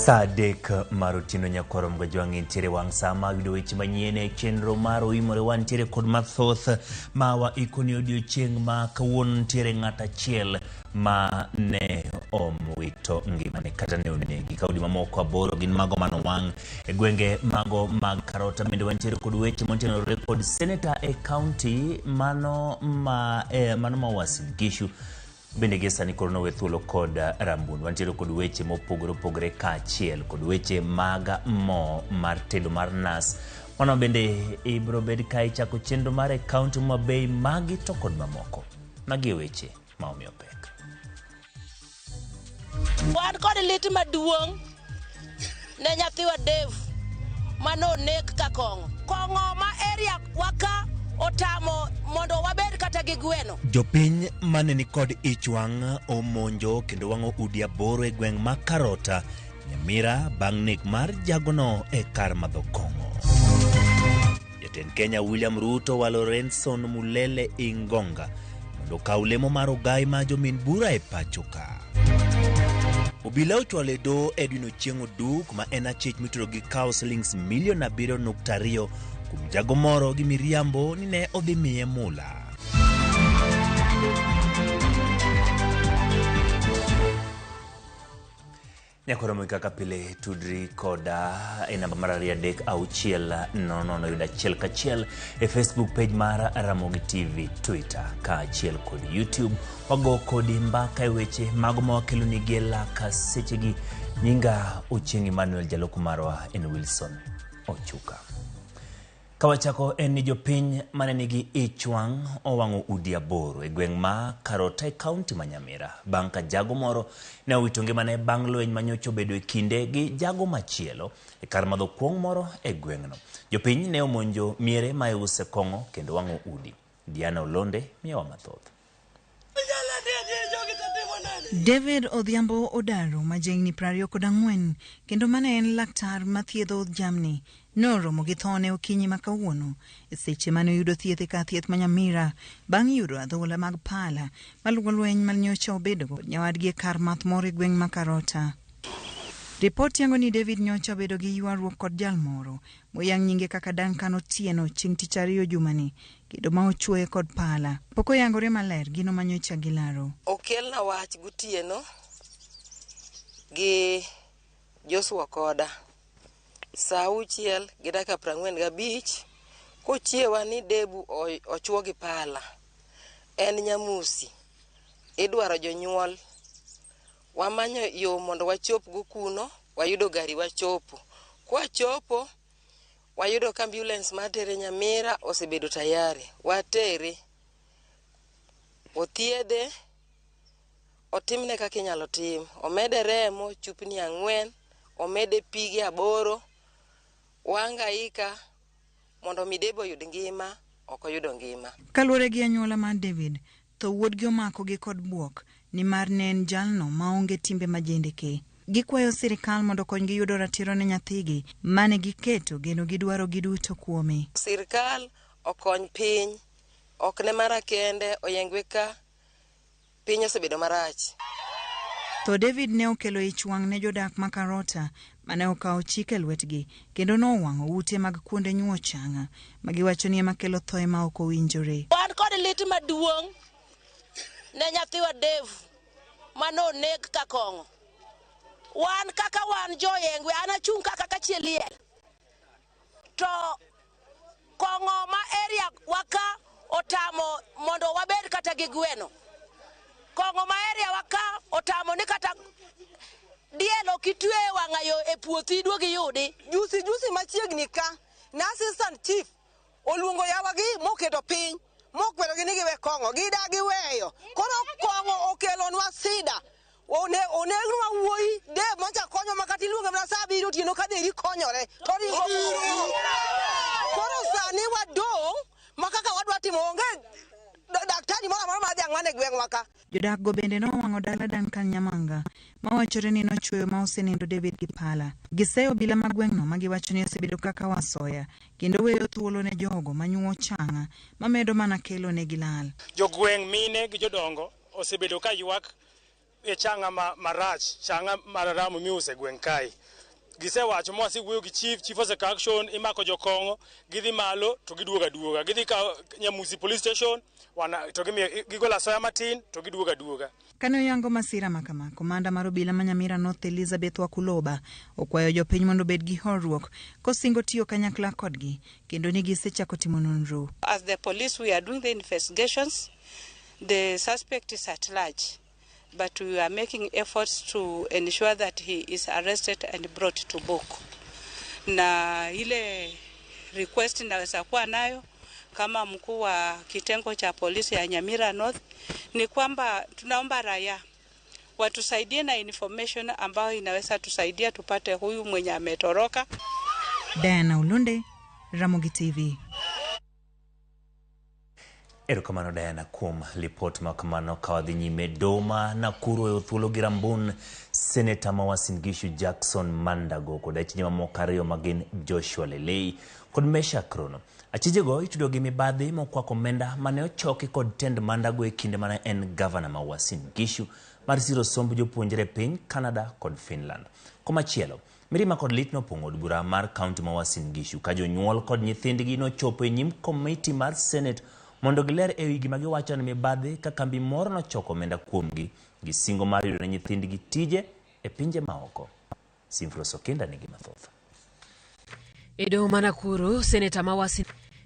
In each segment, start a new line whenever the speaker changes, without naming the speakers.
Saa 3 mar otieno nyakwaro Mgajwang' entiere wang' saa ma yudo weche manyien e chenro mar Oimore. Wantiere kod mathoth ma waiko ni odiochieng' ma kawuono. Nitiere ng'at achiel ma ne owito ngimane kata ne onegi ka udi mamoko 8 gin mago manowang' e gwenge mago mag Karota. Bende wantiere kod weche motenore kod seneta e kaunti mano ma Uasin Gishu, bende gie sani koro nowe thuolo kod Rambun. Wantiere kod weche mopogore opogore kaachiel kod weche mag mo mar tedo mar nas. Mano bende ibiro bed ka ichako chenro mar e kaunti Homa Bay. Magi to kod mamoko, magi e weche ma omiyo pek.
Wan kod lit maduong' ne nyathiwa Dave manonek ka kong'o. Kong'o ma area wa ka otamo mondo wabed kata gi gweno.
Jopiny mane ni kod ich wang' omonjo kendo wang'o udi 8 e gweng' ma Karota, Nyamira, bang' nek mar jagono e kar madho kong'o. Jatend Kenya William Ruto walo Renson Mulele Ingonga mondo okaw lemo mar ogai ma jomin bura e pacho ka. Obila ochwalo e doho Edwin Ochieng' Oduk, ma en achich mitudo gi kawo silings milion 7.2 kuom jago moro gi miriambo ni ne odhi miye mula. Nyakoromo kaka pile, tudri koda e namba mar 23600 yud achiel kachiel e Facebook page mar Ramogi TV, Twitter kaachiel kod YouTube. Wago kodi mbaka e weche mago ma wakeloni gi e laka sechegi. Nyinga Ochieng' Emmanuel, jaloko marwa en Wilson Ochuka. Kawachako en ni jopiny mane nigi ich wang' owang'o udi 8 e gweng' ma Karota e kaunti ma Nyamira bang' ka jago moro ne owito ngimane bang' lweny manyocha obedo e kinde gi jago machielo e kar madho kuong' moro e gweng'no. Jopiny ne omonjo miere ma iuse kong'o kendo wang'o udi. Diana Olonde miyowa mathoth.
David Odhiambo Odaro, ma jahigni 24 kendo mane en laktar mathiedho jamni, noromo gi thone okinyi ma kawuono e seche mane oyudo thieth e kar thieth ma Nyamira bang' yudo adhola mag pala maluwo lweny ma nyocha obedo kod nyawadgi e kar math moro e gweng' ma Karota. Ripot yango ni David nyocha obedo gi ywaruok kod jal moro moyang nyinge kaka Duncan Otieno chieng' tich ariyo jumani kendo ma ochuoye kod pala. Pok oyangore maler gino ma nyocha gilaro.
Okelna wach gotieno gi Joshua koda saa 6:45 kochiewa ni Debu ochuo gi pala. En nyamusi. Idwaro jonyuol. Wamanyo yo mondo wachop go kuno, wayudo gari wachopo. Kwachopo, wayudo ka ambulance mar tere Nyamira osebedo tayari. Watere. Othiedhe, otimne kaka inyalo tim. Omede remo chupni 4, omede pige 8. Wahangaika mondo mi Debu oyud ngima, ok oyudo ngima.
Kaluwore gi anyuola mar David, tho wuodgi omakogi kod buok nimar ne en jalno maonge timbe majendeke. Gikwayo sirikal mondo okonygi yudo ratiro ne nyathigi mane giketo geno gi dwaro gi duto kuome.
Sirkal okony piny, ok ne mara kende, oyengwe ka piny osebedo marach.
Tho David ne okelo ich wang' ne jodak ma Karota mane okawo chik e lwetgi kendo nowang'o ute mag kuonde nyuo chang'a ma giwacho ni ema kelo thoe ma ok owinjore.
Wan kod lit maduong' ne nyathiwa Dave manonek ka kong'o. Wan kaka wan joyengwe, an achung' kaka kachiel liel. To kong'o ma area wa ka otamo mondo wabed kata gi gweno. Kong'o ma area wa ka otamo ni kata diel ok itwe e wang'ayo e puothi iduog iyudi.
Juzi juzi machiegni ka na assistant chief oluongo yawagi moketo piny mokwerogi ni giwe kong'o, gidagi weyo. Koro kong'o okelonwa sida. Onegnwa wuoyi Dave macha konyo ma kata iluonge mana saa 7 otieno ka dheri konyore to ringo. Koro sani wadong' ma kaka wadwa timo onge daktari moro amora mar dhiang' man e gweng'wa ka.
Jodak go bende nowang'o dala Duncan Nyamanga mawachore ni nochuoyo ma osenindo David gi pala. Giseyo obila mag gweng'no ma giwacho ni osebedo kaka wasoya kendo weyo thuolo ne jogo manyuo chang'a mamedo mana kelo negi lal.
Jogweng' mine gi jodongo osebedo ka ywak e chang'a ma marach, chang'a mar Ramu miuso e gweng' kae. Gisewacho mwasewuoyo gi chief, chief osekawo action, imako jokong'o, gidhi malo to giduogo aduoga. Gidhi ka Nyamusi police station, wana, to gimiyo gigolo asoya matin to giduogo aduoga.
Kane oyango masira ma kama, komanda mar obila ma Nyamira North Elizabeth Wakuloba okwayo jopiny mondo obed gi horuok kosingo tiyo kanyakla kodgi kendo ni gisechako timo nonro.
As the police, we are doing the investigations. The suspect is at large, but we are making efforts to ensure that he is arrested and brought to book. Na ile request naweza kuwa nayo kama mkuu wa kitengo cha polisi ya Nyamira North ni kwamba tunaomba raia watusaidie na information ambayo inaweza tusaidia tupate huyu mwenye ametoroka.
Diana Ulunde, Ramogi TV.
Erokamano Diana kuom lipot ma kamano. Ka wadhi nyime Doma Nakuru oweyo thuolo gi Rambun seneta ma Uasin Gishu Jackson Mandago kod achije mamoko ariyo ma gin Joshua Lelei kod Meshack Rono. Achijego itudo gi mibadhi mokwako omenda mane ochoki kod tend Mandago e kinde mane en gavana ma Uasin Gishu mar siro somb jopuonjre e piny Canada kod Finland. Komachielo, mirima kod lit nopong'o od bura mar kaunti ma Uasin Gishu ka jonyuol kod nyithindgi nochopo e nyim komiti mar Senate mondo giler ewi gima giwacho ni mibadhi ka kambi moro nochoko omenda kuomgi gi singo mar yudo ne nyithindgi tije e pinje maoko. Simfros Okinda nigi mathoth.
E doho ma Nakuru, seneta ma Uasin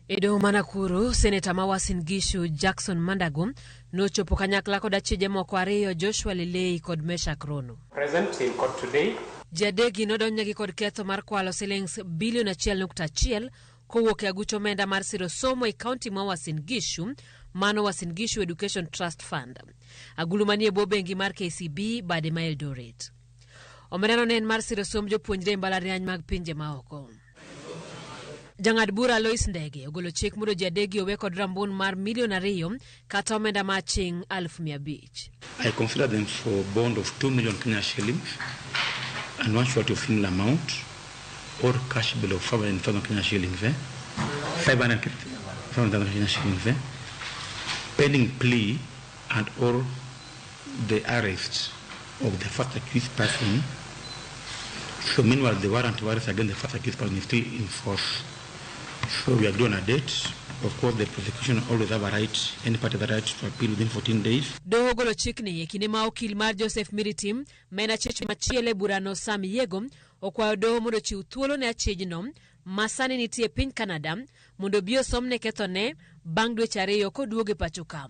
E doho ma Nakuru, seneta ma Uasin Gishu Jackson Mandago nochopo kanyakla kod achije moko ariyo Joshua Lelei kod Meshack Rono.
Present in court today.
Ji adekgi nodonjnegi kod ketho mar kwalo silings bilion 1.1 kowuok e aguch omenda mar siro somo e kaunti ma Uasin Gishu, mano Uasin Gishu Education Trust Fund. Agulu manie bwo bengi mar KCB bade ma Eldoret. Omendano ne en mar siro somb jopuonjre e mbalariany mag pinje maoko. Jang'ad bura Lois Ndege ogolo chik mondo ji adekgi owe kod rambun mar milion 2 kata omenda ma aching' 500,000.
I consider them for bond of 2 million Kenya shillings and one surety of similar amount or cash bail of 500,000 Kenya shillings, 500,000 Kenya shillings, pending plea and or the arrest of the first accused person. So meanwhile, the warrant of arrest against the first accused person is still in force. So we agree on a date. Of course, the prosecution always have a right, any party have a right to appeal within 14 days.
Doho ogolo chikni e kinde ma okil mar Joseph Miritim ma en achich machielo e burano Sam Yego okwayo doho mondo ochiw thuolo ne achijno ma sani nitie e piny Canada mondo obi osomne kethone bang' dweche 2 koduogo e pacho ka.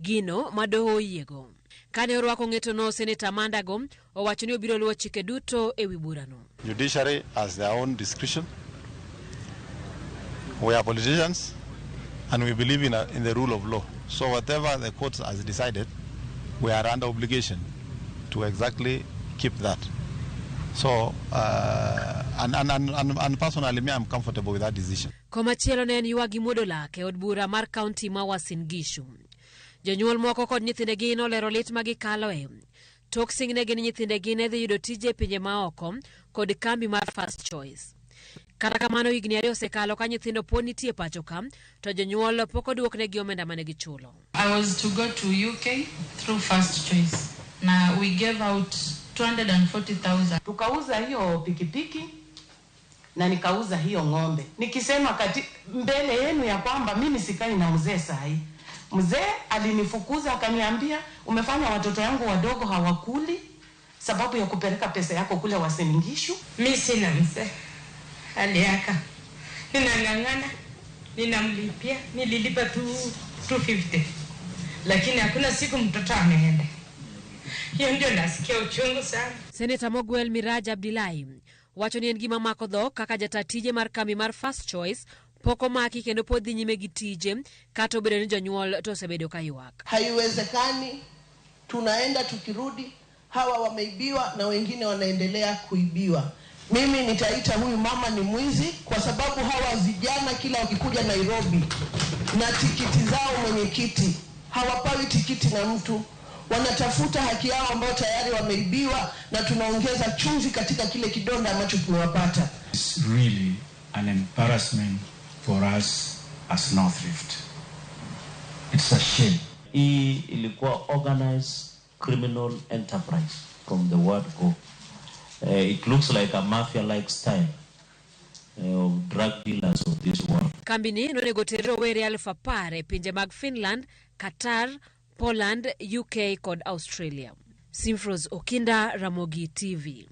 Gino ma doho oyiego. Kane orwako ng'etono, Seneta Mandago owacho ni obiro luwo chike duto e wi burano.
Judiciary has their own discretion. We are politicians and we believe in the rule of law. So whatever the court has decided, we are under obligation to exactly keep that. So, and personally, me, I'm comfortable with that decision.
Komachielo ne en ywak gi muodo lak e od bura mar kaunti ma Uasin Gishu. Jonyuol moko kod nyithindegi nolero lit ma gikaloe. Tok singnegi ni nyithindegi ne dhi yudo tije e pinje maoko kod kambi mar First Choice. Kata kamano higni 2 osekalo ka nyithindo pod nitie pacho ka, to jonyuol pok oduoknegi omenda mane gichulo.
I was to go to UK through First Choice. Na we gave out 240,000.
Tukauza hiyo pikipiki na nikauza hiyo ng'ombe. Nikisema kati mbele yenu ya kwamba mimi sikai na mzee sahi. Mzee alinifukuza akaniambia umefanya watoto yangu wadogo hawakuli sababu ya kupeleka pesa yako kule Uasin Gishu.
Mimi sina mzee. Aliaka. Ninang'ang'ana, ninamlipia, nililipa 250. Lakini hakuna siku mtoto ameenda. Hiyo ndio nasikia uchungu sana.
Seneta Mogwel Miraj Abdillahi wacho ni en gima mako dhok kaka jata tije mar kambi mar First Choice pok omaki kendo pod dhi nyime gi tije kata obedo ni jonyuol to osebedo ka ywak.
Haiwezekani, tunaenda tukirudi, hawa wameibiwa na wengine wanaendelea kuibiwa. Mimi nitaita huyu mama ni mwizi kwa sababu hawa vijana kila wakikuja Nairobi na tikiti zao mwenyekiti, hawapawi tikiti na mtu. Wanatafuta haki yao ambayo tayari wameibiwa na tunaongeza chumvi katika kile kidonda ambacho tumewapata.
It's really an embarrassment for us as North Rift. It's a shame.
Hii ilikuwa organized criminal enterprise from the word go.
It looks like a mafia-like style of drug dealers of this world.
Kambini nonego ter rowere 10,000 e pinje mag Finland, Qatar, Poland, UK kod Australia. Simfros Okinda, Ramogi TV.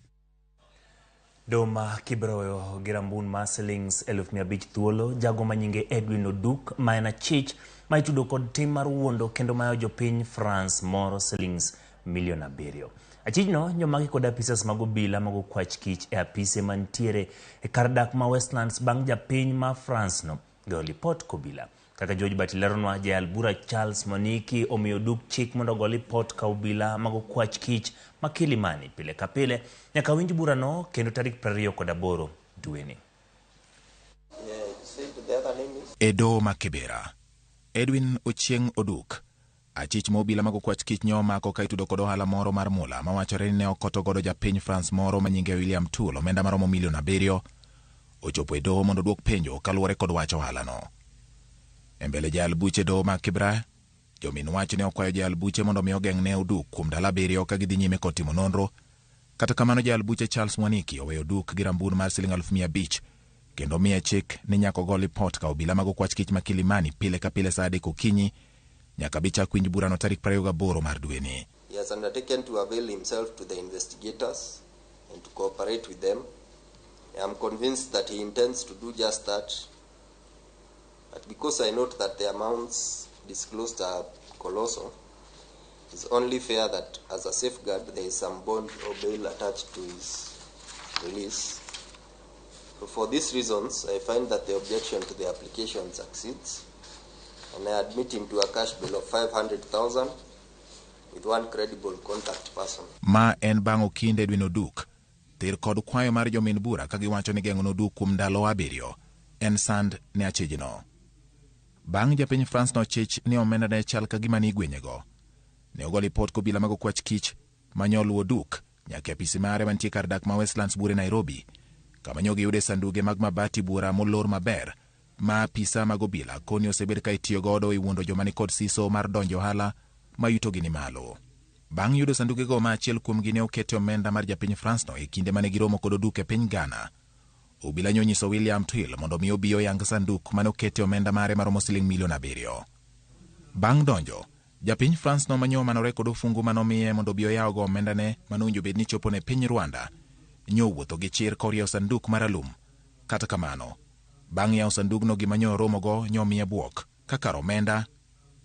Doma Kibroyo gi rambun mar silings 500,000 thuolo jago manyinge Edwin Oduk ma en achich ma itudo kod tim mar wuondo kendo mayo jopiny France moro silings milion 7. Achichno nyomaki kod apisas mag obila mag okwach kich e apise mantiere e kar dak ma Westlands bang' japiny ma France no goyo lipot kobila. Kaka George Bati leronwa, jayal bura Charles Mwaniki omiyo Oduk chik mondo ogo lipot ka obila mag okwach kich ma Kilimani pile ka pile nyaka winj burano kendo tarik 28 dweni.
E doho ma Kibera, Edwin Ochieng' Oduk, achich ma obila mag okwach kich nyo omako ka itudo kod ohala moro mar mula mawachore ni ne okoto godo japiny France moro manyinge William Toole omenda maromo milion 7, ochopo e doho mondo oduok penjo kaluwore kod wach ohalano. E mbele jayal buche doho ma Kibra, jomin wach ne okwayo jayal buche mondo mi ogeng'ne Oduk kuom ndalo 7 ka gidhi nyime kod timo nonro. Kata kamano jayal buche Charles Mwaniki oweyo Oduk gi rambun mar siling 500,000 kendo miye chik ni nyaka ogo lipot ka obila mag okwach kich ma Kilimani pile ka pile saa 3 okinyi nyaka bi chak winj burano tarik 28 mar dweni.
He has undertaken to avail himself to the investigators and to cooperate with them. I am convinced that he intends to do just that. But because I note that the amounts disclosed are colossal, it is only fair that as a safeguard there is some bond or bail attached to his release. So for these reasons, I find that the objection to the application succeeds, and I admit him to a cash bail of 500,000 with one credible contact person.
Ma en bang' okinde Edwin Oduk thir kod kwayo mar jomin bura ka giwacho ni geng'o Oduk kuom ndalo 7 en sand ne achijno. Bang' japiny France nochich ni omenda ne chal ka gima ni igwenyego. Ne ogo lipot kobila mag okwach kich manyoluwo Oduk nyaka e apisi mare mantie kar dak ma Westlands bure Nairobi, kama nyo giyude sanduge mag mabati buora molor maber ma apisa mag obila koni osebed ka itiyo godo e wuondo joma nikod siso mar donjo ohala ma yutogi ni malo. Bang' yudo sandugego ma achiel kuomgi ne okete omenda mar japiny France no e kinde mane giromo kod Oduk e piny Ghana, obila nyo nyiso William Twill mondo mi obi oyang sanduk mane okete omenda mare maromo siling milion 7. Bang' donjo, japiny France no manyo manore kod ofungu manomiye mondo obi oyawgo omendane manowinjo bed ni chopo ne piny Rwanda, nyo wuotho gi chir koriewo sanduk maralum. Kata kamano, bang' yawo sandugno gima nyo oromogo nyo miye bwok, kaka omenda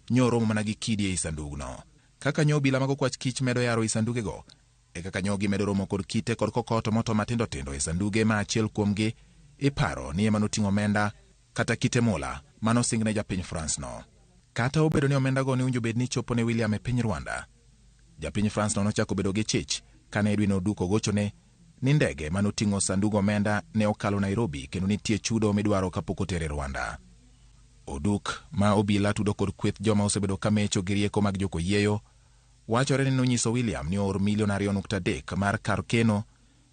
nyo oromo mana gi kidi ei sandugno. Kaka nyo obila mag okwach kich medo yaro ei sandugego, e kaka nyo gimedo romo kod kite kod kokoto moto matindo tindo e sanduge ma achiel kuomgi iparo ni ema noting'o omenda kata kite mula manosingne japiny France no. Kata obedo ni omendago ne owinjo bed ni chopo ne William e piny Rwanda, japiny France no nochako bedo gi chich kane Edwin Oduk ogochone ni ndege manoting'o sandug omenda ne okalo Nairobi kendo nitie chudo midwaro kapok otere Rwanda. Oduk ma obila tudo kod kweth joma osebedo ka mecho gi rieko mag jokoyieyo wachore ni nonyiso William ni oor milion 2.3 mar kar keno,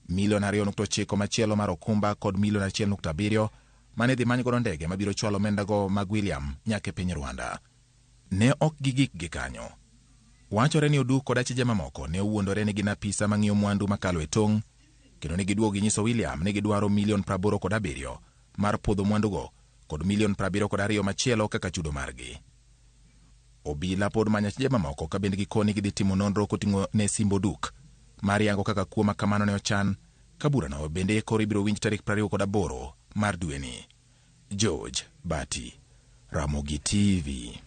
milion 2.9 machielo mar okumba kod milion 1.7 mane dhi many godo ndege mabiro chwalo omendago mag William nyaka e piny Rwanda. Ne ok gigik gi kanyo. Wachore ni Oduk kod achije mamoko ne owuondore ni gin apisa mang'iyo mwandu makalo e tong', kendo ne giduogo ginyiso William ni gidwaro milion 87 mar puodho mwandugo kod milion 72 machielo kaka chudo margi. Obila pod manyo achije mamoko ka bende gikoni gidhi timo nonro koting'o ne simb Oduk mar yango kaka kuo ma kamano ne ochan, ka burano bende koro ibiro winj tarik 28 mar dweni. George Bati, Ramogi TV.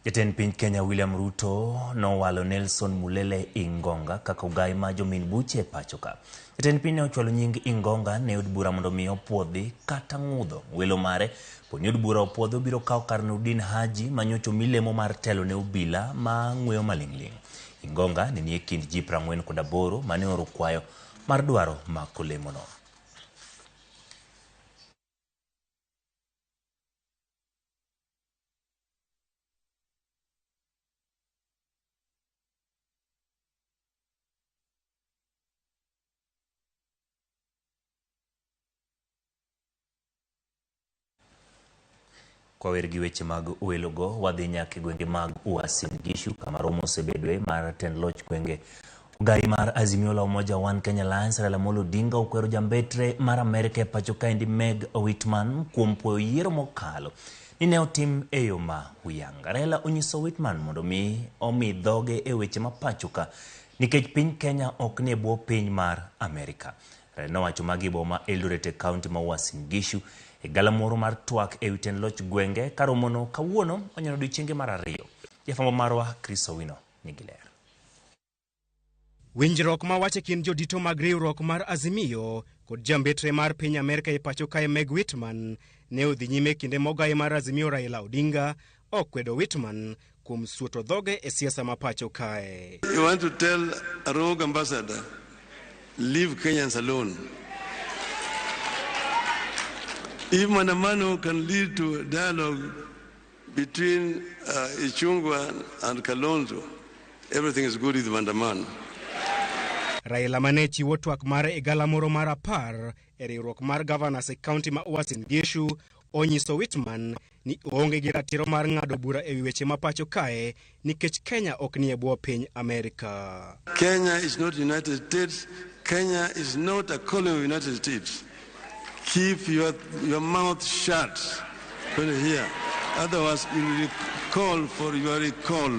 Jatend piny Kenya William Ruto nowalo Nelson Mulele Ingonga kaka ogai ma jomin buche e pacho ka. Jatend piny ne ochwalo nying Ingonga ne od bura mondo mi opuodhi kata ng'udho welo mare. Poni od bura opuodho biro kawo kar Nurdin Haji manyocha omi lemo mar telo ne obila ma ng'weyo maling'ling'. Ingonga ne nie kind ji 48 mane ooro kwayo mar dwaro mako lemono. Kwa wer gi weche mag welogo, wadhi nyaka e gwenge mag Uasin Gishu kama romo osebedoe mar tend loch gwenge Ogai mar Azimio la Umoja One Kenya Alliance Raila Amolo Odinga okwero jambetre mar Amerka e pacho kaendi Meg Whitman kuom puoyo yiero mokalo ni ne otim e yo ma huyanga. Raila onyiso Whitman mondo mi omi dhoge e weche ma pacho ka nikech piny Kenya ok ni e bwo piny mar Amerka. Raila nowacho magi e boma Eldoret e kaunti ma Uasin Gishu e galamoro mar twak e wi tend loch gwenge ka romono kawuono onyono odiochienge mar ariyo. Jafwambo marwa Chris Owino nigi ler.
Winjruok ma wach e kind jodito mag riwruok mar Azimio kod jambetre mar piny Amerka e pacho kae Meg Whitman ne odhi nyime kinde mogai mar Azimio Raila Odinga okwedo Whitman kuom suoto dhoge e siasa ma pacho kae.
You want to tell a rogue ambassador, leave Kenyans alone. If Maandamano can lead to dialogue between Ichung'wah and Kalonzo, everything is good with Maandamano.
Raila mane chiwo twak mare e galamoro mar 10 e riwruok mar governors e kaunti ma Uasin Gishu onyiso Whitman ni oonge gi ratiro mar ng'ado bura e wi weche ma pacho kae nikech Kenya ok ni e bwo piny Amerka.
Kenya is not United States. Kenya is not a colony of United States. Keep your mouth shut when you hear. Otherwise, you will call for your recall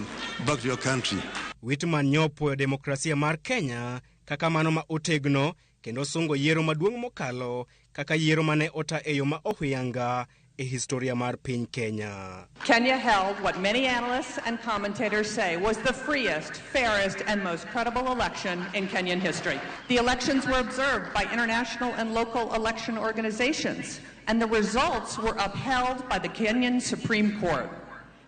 back to your country.
Whitman nyopuoyo demokrasia mar Kenya kaka mano ma otegno kendo sungo yiero maduong' mokalo kaka yiero mane ota e yo ma ohuyanga e historia mar piny Kenya.
Kenya held what many analysts and commentators say was the freest, fairest, and most credible election in Kenyan history. The elections were observed by international and local election organizations, and the results were upheld by the Kenyan Supreme Court,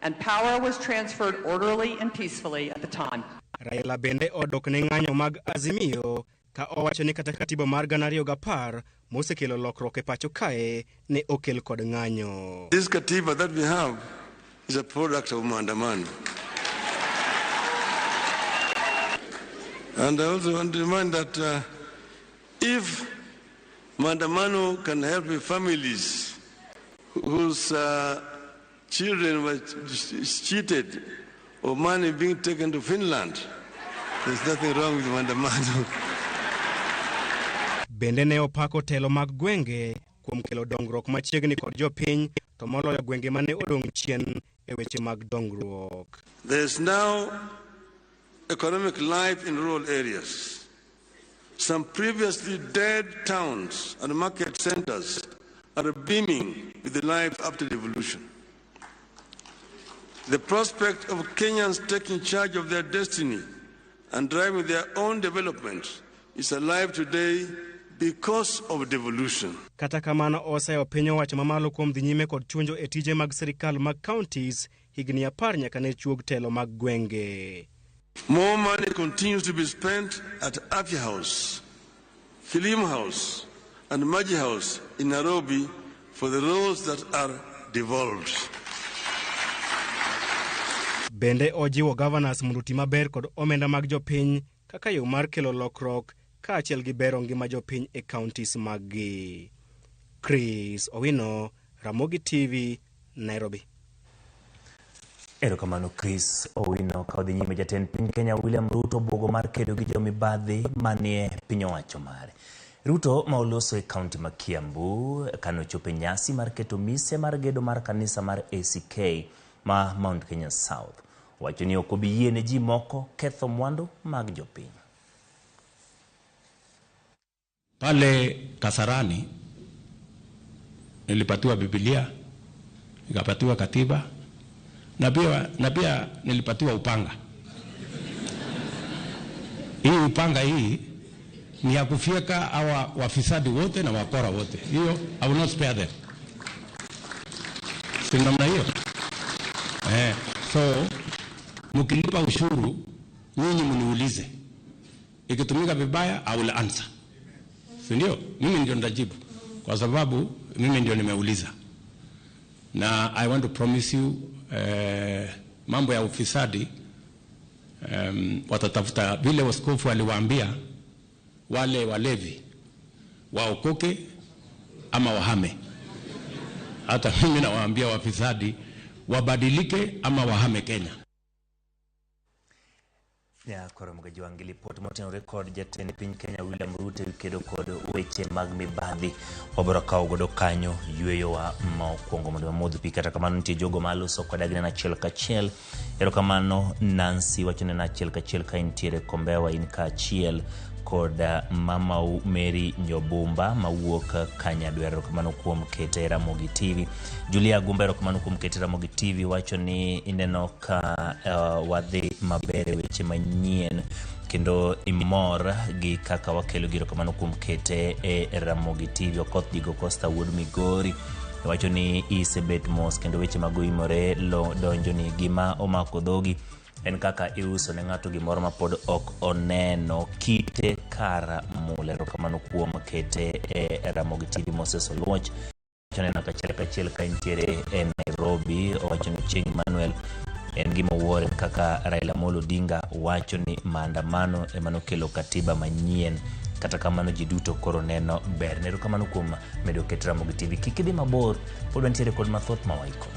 and power was transferred orderly and peacefully at the time.
Raila bende odok ne ng'anyo mag Azimio ka owacho ni kata katiba mar 2010 mosekelo lokruok e pacho kae ne okel kod ng'anyo.
This katiba that we have is a product of Maandamano. And I also want to remind that if Maandamano can help with families whose children were cheated or money being taken to Finland, there's nothing wrong with Maandamano.
Bende ne opako telo mag gwenge kuom kelo dongruok machiegni kod jopiny to moloyo gwenge mane odong' chien e weche mag dongruok.
There is now economic life in rural areas. Some previously dead towns and market centers are beaming with the life after devolution. The prospect of Kenyans taking charge of their destiny and driving their own development is alive today because of devolution.
Kata kamano oseyo piny owacho mamalo kuom dhi nyime kod chunjo e tije mag sirikal mag counties higni 10 nyaka ne chuog telo mag gwenge.
More money continues to be spent at Afya House, Kilimo House, and Maji House in Nairobi for the roads that are devolved.
Bende ojiwo governors mondo oti maber kod omenda mag jopiny kaka yo mar kelo lokruok kaachiel gi bero ngima jopiny e counties maggi. Chris Owino, Ramogi TV, Nairobi.
Erokamano Chris Owino. Ka odhi nyime, jatend piny Kenya William Ruto buogo mar kedo gi jomibadhi manie piny owacho mare. Ruto ma oloso e kaunti ma Kiambu kanochopo e nyasi mar keto mise mar gedo mar kanisa mar ACK ma Mount Kenya South, wacho ni ok obi yie ne ji moko ketho mwandu mag jopiny.
Pale Kasarani nilipatiwa Biblia, nikapatiwa katiba, na pia nilipatiwa upanga. Hii upanga hii ni ya kufyeka hawa wafisadi wote na wakora wote. Hiyo I will not spare them. Si namna hiyo? So mkilipa ushuru nyinyi mniulize. Ikitumika vibaya I will answer. Si ndio? Mimi ndio nitajibu kwa sababu mimi ndio nimeuliza. Na I want to promise you mambo ya ufisadi watatafuta vile waskofu aliwaambia wale walevi waokoke ama wahame. Hata mimi nawaambia wafisadi wabadilike ama wahame Kenya.
Ya koro Mgajwangi lipot motenore kod jatend piny Kenya William Ruto ewi kedo kod weche mag mibadhi wabiro kawo godo kanyo yueyowa ma okwongo mondo wamodh pi. Kata kamano nitie jogo ma loso koda gineno achiel kachiel. Erokamano Nancy wacho neno achiel kachiel ka intiere Kombewa in kaachiel kod mamau Mary Nyobumba mawuok Kanyadwera. Erokamano kuom kete Ramogi TV. Julia Gumba erokamano kuom kete Ramogi TV wacho ni ineno ka wadhi maber e weche manyien kendo imor gi kaka wakelo gi. Erokamano kuom kete e Ramogi TV. Okoth Digo Costa wuod Migori wacho ni isebet mos kendo weche mag oimore donjo ni gima omako dhogi en kaka iuso ne ng'ato gimoro ma pod ok oneno kite kar mula. Erokamano kuom kete e Ramogi TV. Moses Oluoch neno kachiel kachiel ka intiere e Nairobi owacho ni Chieng' Emmanuel en gima wuoro kaka Raila Amolo Odinga wacho ni maandamano ema nokelo katiba manyien. Kata kamano ji duto koro neno ber. Erokamano kuom medo keto Ramogi TV. Kik idhi mabor, pod wantiere kod mathoth ma waiko.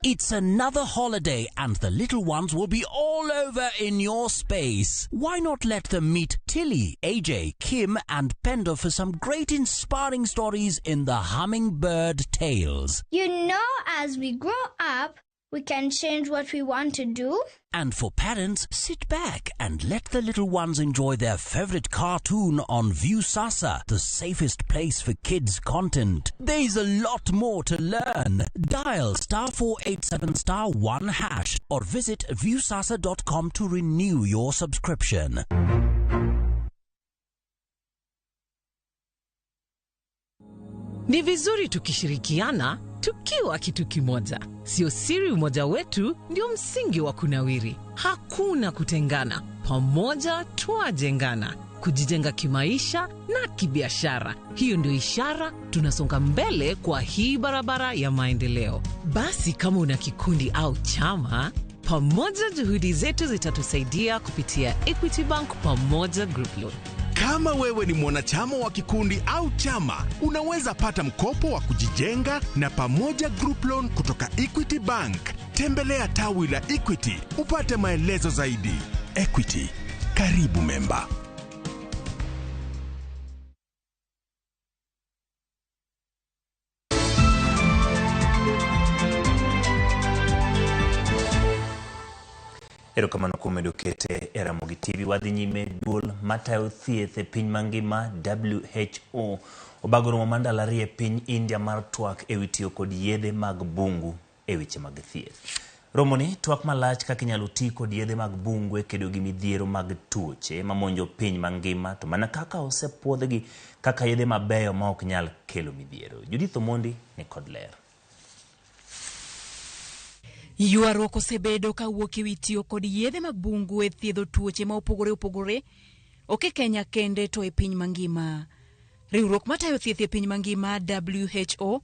It's another holiday and the little ones will be all over in your space. Why not let them meet Tilly, AJ, Kim and Pendo for some great inspiring stories in the Hummingbird Tales.
You know, as we grow up, we can change what we want to do.
And for parents, sit back and let the little ones enjoy their favorite cartoon on Viusasa, the safest place for kids' content. There's a lot more to learn. Dial *487 *1# or visit viusasa.com to renew your subscription.
Ni vizuri tukishirikiana tukiwa kitu kimoja. Sio siri umoja wetu ndio msingi wa kunawiri. Hakuna kutengana, pamoja twajengana, kujijenga kimaisha na kibiashara. Hiyo ndio ishara tunasonga mbele kwa hii barabara ya maendeleo. Basi kama una kikundi au chama, pamoja juhudi zetu zitatusaidia kupitia Equity Bank Pamoja Group Loan.
Kama wewe ni mwanachama wa kikundi au chama, unaweza pata mkopo wa kujijenga na Pamoja Group Loan kutoka Equity Bank. Tembelea tawi la Equity upate maelezo zaidi. Equity, karibu memba.
Erokamano kuom medo kete e Ramogi TV. Wadhi nyime duol matayo thieth e piny mangima WHO obago romo mar ndalo ariyo e piny India mar twak ewi tiyo kod yedhe mag bungu e weche mag thieth. Romoni twak malach kaka inyalo ti kod yedhe mag bungu e kedo gi midhiero mag tuoche mamonjo piny mangima to mana kaka osepuodhgi kaka yedhe mabeyo ma ok nyal kelo midhiero. Judith Omondi ni kod ler.
Ywaruok osebedo kawuok ewi tiyo kod yedhe mag bungu e thiedho tuoche ma opogore opogore, ok e Kenya kende to e piny mangima. Riwruok matayo thieth e piny mangima WHO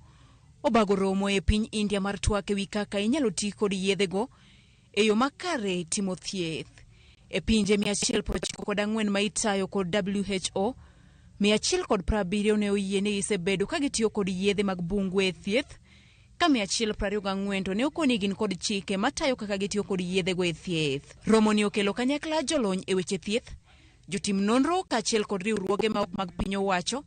obago romo e piny India mar twak ewi kaka inyalo ti kod yedhego e yo makare timo thieth. E pinje 194 ma itayo kod WHO, 170 ne oyie ni gisebedo ka gitiyo kod yedhe mag bungu e thieth, ka 124 to ne okoni gin kod chike matayo kaka gitiyo kod yedhego e thieth. Romoni okelo kanyakla jolony e weche thieth, jotim nonro kaachiel kod riwruoge ma ok mag piny owacho,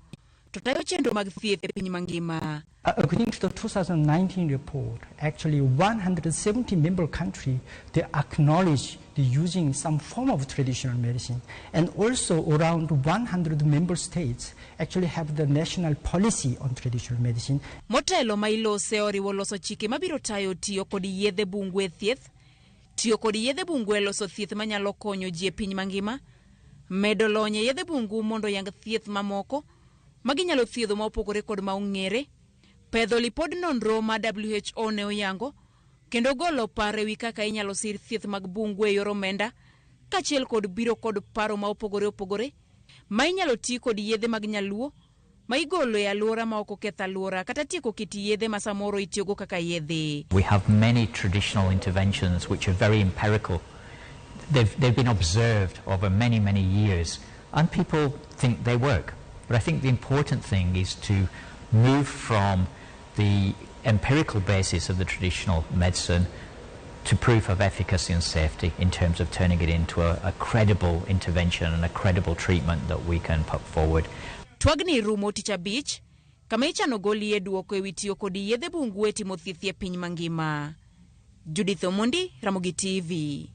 to tayo chenro mag thieth e piny mangima.
According to the 2019 report, actually 170 member countries, they acknowledge the using some form of traditional medicine. And also around 100 member states actually have the national policy on traditional medicine.
Motelo ma ilose oriwo loso chike mabiro tayo tiyo kod yedhe bungu e thieth, tiyo kod yedhe bungu e loso thieth manyalo konyo ji e piny mangima, medo lony e yedhe bungu mondo oyang thieth mamoko ma ginyalo thiedho ma opogore kod ma ong'ere, pedho lipod nonro ma WHO ne oyango, kendo golo paro ewi kaka inyalo sir thieth mag bungu e yor omenda, kaachiel kod biro kod paro ma opogore opogore ma inyalo ti kod yedhe mag nyaluo ma igolo e alwora ma ok oketh alwora kata tieko kit yedhe ma samoro itiyogo kaka yedhe.
We have many traditional interventions which are very empirical. They've been observed over many, many years, and people think they work. But I think the important thing is to move from the empirical basis of the traditional medicine to proof of efficacy and safety in terms of turning it into a credible intervention and a credible treatment that we can put forward.
Twagni rumo tich abich kama ichano golie duoko ewi tiyo kod yedhe bungu e timo thieth e piny mangima. Judith Omondi, Ramogi TV.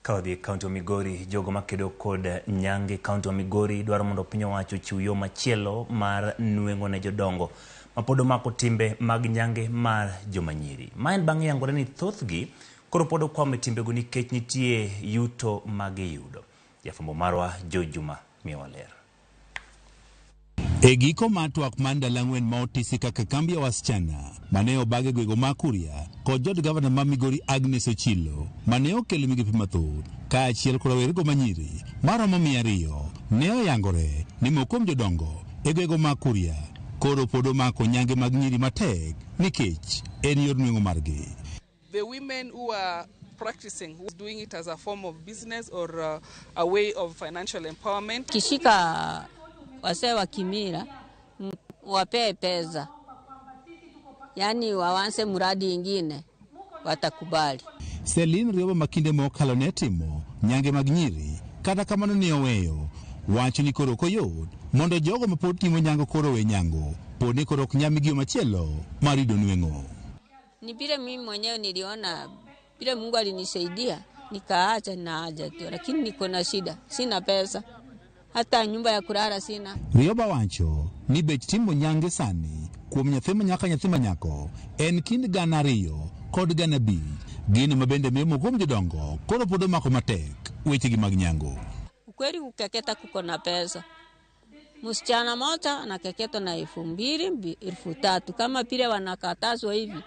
Ka wadhi e kaunti wa Migori, jogo makedo kod nyange kaunti wa Migori dwaro mondo piny owacho ochiw yo machielo mar nweng'o ne jodongo mapod omako timbe mag nyange mar joma nyiri. Ma en bang' yangore ni thothgi koro pod okwamo e timbego nikech nitie yuto ma giyudo. Jafwambo marwa Joe Juma miyowa ler.
E giko mar twak mar ndalo ang'wen ma otisi kaka kambi ya wasichana mane obag e gwego ma Kuria kod jod gavana ma Migori Agnes Ochilo mane okelo migepe mathoth kaachiel kod rowerego manyiri maromo 200 ne oyangore ni moko kuom jodongo e gwego ma Kuria koro pod omako nyange mag nyiri matek nikech en yor nweng'o margi.
The women who are practicing, who are doing it as a form of business or a way of financial empowerment.
Kishika wasee wa kimila wapee pesa, yani waanze mradi ingine watakubali.
Celine Rioba makinde mokalo ne timo nyange mag nyiri kata kamano ne oweyo wacho ni koro ok oyot mondo jogo mapod timo nyango koro we nyango pod ni koro ok nyal miyo machielo mar yudo nweng'o.
Ni vile mimi mwenyewe niliona vile Mungu alinisaidia nikaacha na haja tu, lakini niko na shida, sina pesa, hata nyumba ya kulala sina.
Rioba wacho ni bech timo nyange sani kuom nyathi manyaka nyathi manyako en kind 2,000 kod 5,000, gino mabende miyo moko kuom jodongo koro pod omako matek wechegi mag nyango.
Ukweli kukeketa kuko na pesa. Msichana moja anakeketwa na 2,000, 3,000 kama pile wanakatazwa hivi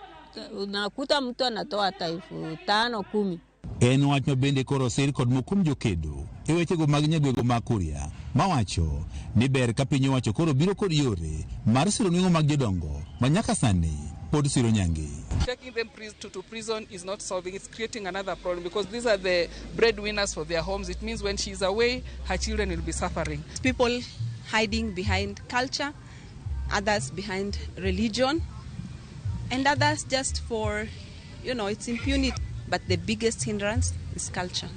unakuta mtu anatoa hata 5,000, 10,000.
En wach ma bende koro osir kod moko kuom jokedo e wechego mag nyagwego mag Kuria mawacho ni ber ka piny owacho koro biro kod yore mar siro nweng'o mag jodongo ma nyaka sani pod siro nyange.
Taking them to prison is not solving, it's creating another problem because these are the breadwinners for their homes. It means when she's away, her children will be suffering.
People hiding behind culture, others behind religion, and others just for, it's impunity. But the biggest hindrance is culture.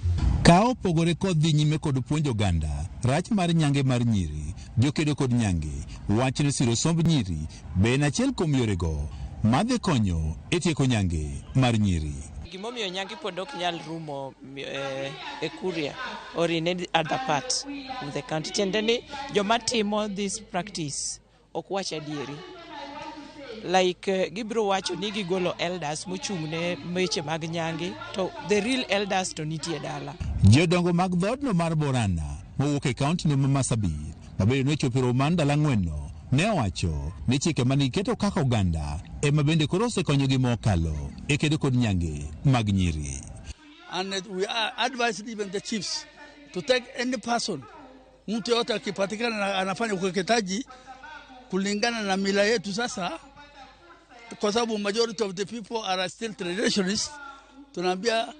Ka opogore kod dhi nyime kod puonjo oganda rach mar nyange mar nyiri, jokedo kod nyange wach ni siro somb nyiri be en achiel kuom yorego madhi konyo e tieko nyange mar nyiri.
Gimomiyo nyange pod ok nyal rumo e Kuria or in any other part of the country. Tiende ni joma timo this practice ok wach adieri. Like gibiro wacho ni gigolo elders mochung' ne weche mag nyange to the real elders to nitie dala.
Jodongo mag dhoodno mar Borana mowuok e kaunti no ma Marsabit mabende nochopo e romo mar ndalo ang'wen-no ne owacho ni chike mane giketo kaka oganda ema bende koro osekonyogi mokalo e kedo kod nyange mag nyiri.
And we are advised even the chiefs to take any person, mtu yote akipatikana anafanya ukeketaji kulingana na mila yetu sasa, kwa sababu majority of the people are still traditionalists, tunaambia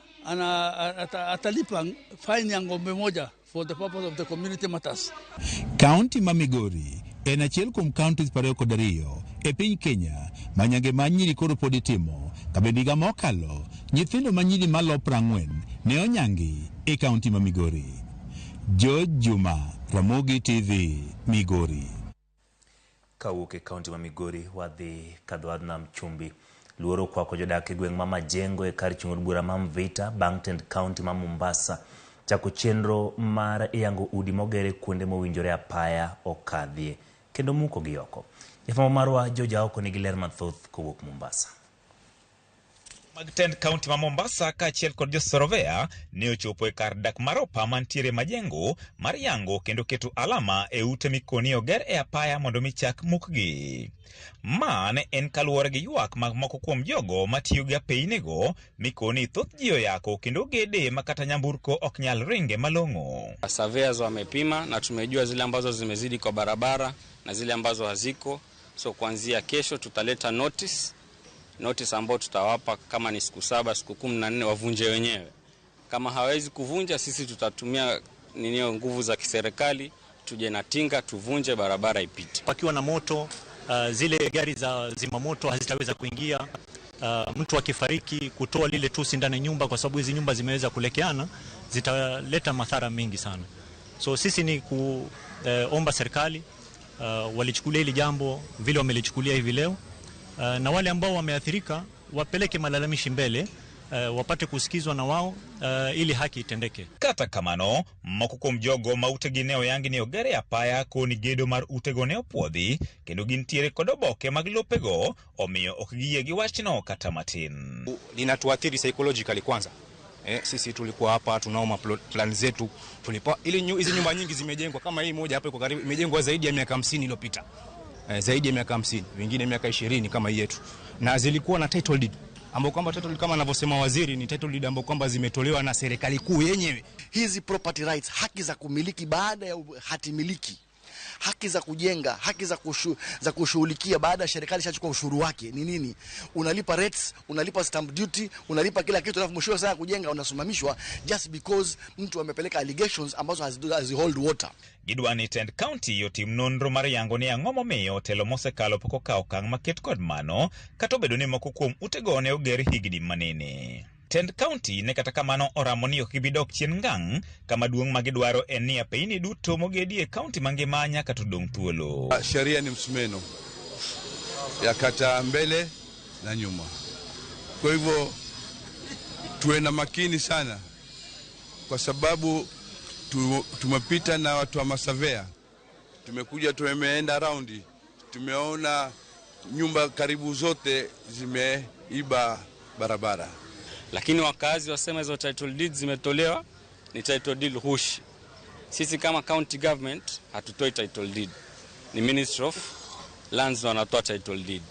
atalipa fine ya ng'ombe moja for the purpose of the community matters.
Kaunti ma Migori en achiel kuom counties 22 e piny Kenya ma nyange mar nyiri koro pod itimo, ka bende higa mokalo nyithindo ma nyiri malo 40 ne onyangi e kaunti ma Migori. George Juma, Ramogi TV, Migori.
Kawuok e kaunti ma Migori wadhi kadho wadh nam chumbi. Luoro okwako jodak e gweng' ma Majengo e kar chung' od bura ma Mvita bang' tend kaunti ma Mombasa chako chenro mar yango udi moger e kuonde mowinjore apaya okadhie kendo mukogi oko. Jafwambo marwa George Aoko nigi ler mathoth kowuok Mombasa.
Mag tend kaunti ma Mombasa kaachiel kod josorovea ne ochopo e kar dak mar opa mantiere Majengo mar yango kendo keto alama e ute mikoni oger e apaya mondo mi chak mukgi. Ma ne en kaluwore gi ywak mag moko kuom jogo matiyo gi apeynigo mikoni thoth ji oyako kendo gede ma kata nyamburko ok nyal ringe malong'o.
Surveyors wamepima na tumejua zile ambazo zimezidi kwa barabara na zile ambazo haziko. So kuanzia kesho tutaleta notice ambao tutawapa kama ni siku 7, siku 14 wavunje wenyewe. Kama hawezi kuvunja, sisi tutatumia nguvu za kiserikali, tuje na tinga tuvunje barabara ipite.
Pakiwa na moto, zile gari za zimamoto hazitaweza kuingia. Mtu akifariki kutoa lile tusi ndani nyumba, kwa sababu hizi nyumba zimeweza kulekeana, zitaleta madhara mengi sana. So sisi ni kuomba serikali walichukulia hili jambo vile wamelichukulia hivi leo. Na wale ambao wameathirika wapeleke malalamishi mbele, wapate kusikizwa na wao, ili haki itendeke.
Kata kamano, moko kuom jogo ma utegi ne oyangi ni oger e apaya koni gedo mar utego ne opuodhi kendo gintiere kod oboke mag lopego, omiyo ok giyie gi wachno kata matin.
Linatuathiri psychologically kwanza. Sisi tulikuwa hapa tunao plan zetu, tulipa ili hizi nyumba nyingi zimejengwa, kama hii moja hapa iko karibu imejengwa zaidi ya miaka 50 iliyopita. Zaidi ya miaka 50, wengine miaka 20 kama hii yetu. Na zilikuwa na title deed, ambao kwamba title deed kama anavyosema waziri ni title deed ambao kwamba zimetolewa na serikali kuu yenyewe.
Hizi property rights, haki za kumiliki baada ya hati miliki, haki za kujenga, haki za kushughulikia baada ya serikali ishachukua ushuru wake ni nini? Unalipa rates, unalipa stamp duty, unalipa kila kitu, alafu mwisho saa kujenga unasimamishwa just because mtu amepeleka allegations ambazo hazi hold water.
Gidwani tend county otim nonro mar yango ni ang'o momiyo telo mosekalo pok okawo okang' maket kod mano, kata obedo ni moko kuom utego ne oger higni manene. Tend county ne kata kamano oramo ni ok gibi dok chien ngang', kama duong' ma gidwaro en ni apeyni duto mogedi e kaunti mangima nyaka to dong' thuolo.
Sheria ni msumeno ya kata mbele na nyuma, kwa hivyo tuwe na makini sana, kwa sababu tumepita na watu wa masavea, tumekuja tumeenda raundi, tumeona nyumba karibu zote zimeiba barabara.
Lakini wakazi wasema hizo title deeds zimetolewa ni title deed hushi. Sisi kama county government hatutoi title deed. Ni Ministry of Lands wanatoa title deed.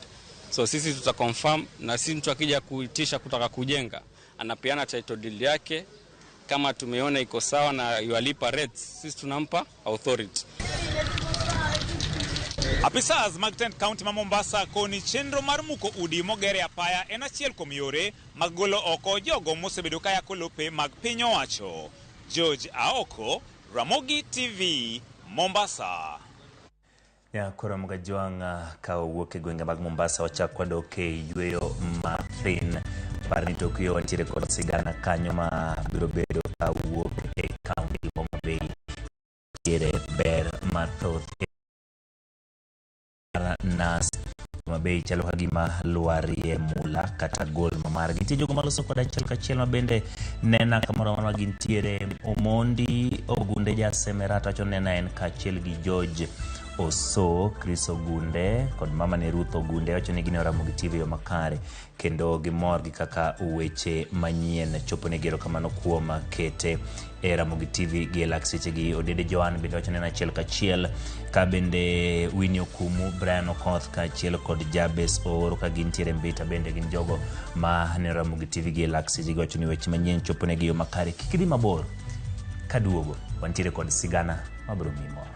So sisi tutaconfirm, na sisi mtu akija kuitisha kutaka kujenga anapeana title deed yake, kama tumeona iko sawa na yualipa rates, sisi tunampa authority.
Apisas mag tend county ma Mombasa koni chenro mar muko udi moger e apaya en achiel kuom yore mag golo oko jogo mosebedo ka yako lope mag piny owacho. George Aoko, Ramogi TV, Mombasa.
Nyakoro Mgajwang' ka owuok e gwenge mag Mombasa wachak wadok e yweyo mathin. Par ni tok yo wantiere kod sigana kanyo ma biro bedo ka wuok e kaunti Homa Bay. Nitiere ber mathoth nas Homa Bay chalo ka gima lwarie mula kata gol ma margi. Nitie jogo maloso kod achiel kachiel ma bende nena kamoro amora ma gintiere. Omondi Ogunde Jasemerata wacho nena en kaachiel gi George Oso, Chris Ogunde kod mama ne Ruth Ogunde wacho ni gine Ramogi TV yo makare kendo gimor gi kaka weche manyien chopo ne gero kamano kuom kete e Ramogi TV gi e lak sechegi. Odede Joan bende wacho ni en achiel kachiel ka bende Winnie Okumu, Brian Okoth kaachiel kod Jabes Ooro ka gintiere Mbita bende gin jogo ma neno Ramogi TV gi e lak sechegi wacho ni weche manyien chopo negi yo makare. Kik idhi mabor, kaduogo wantiere kod sigana mabiro miyi mor.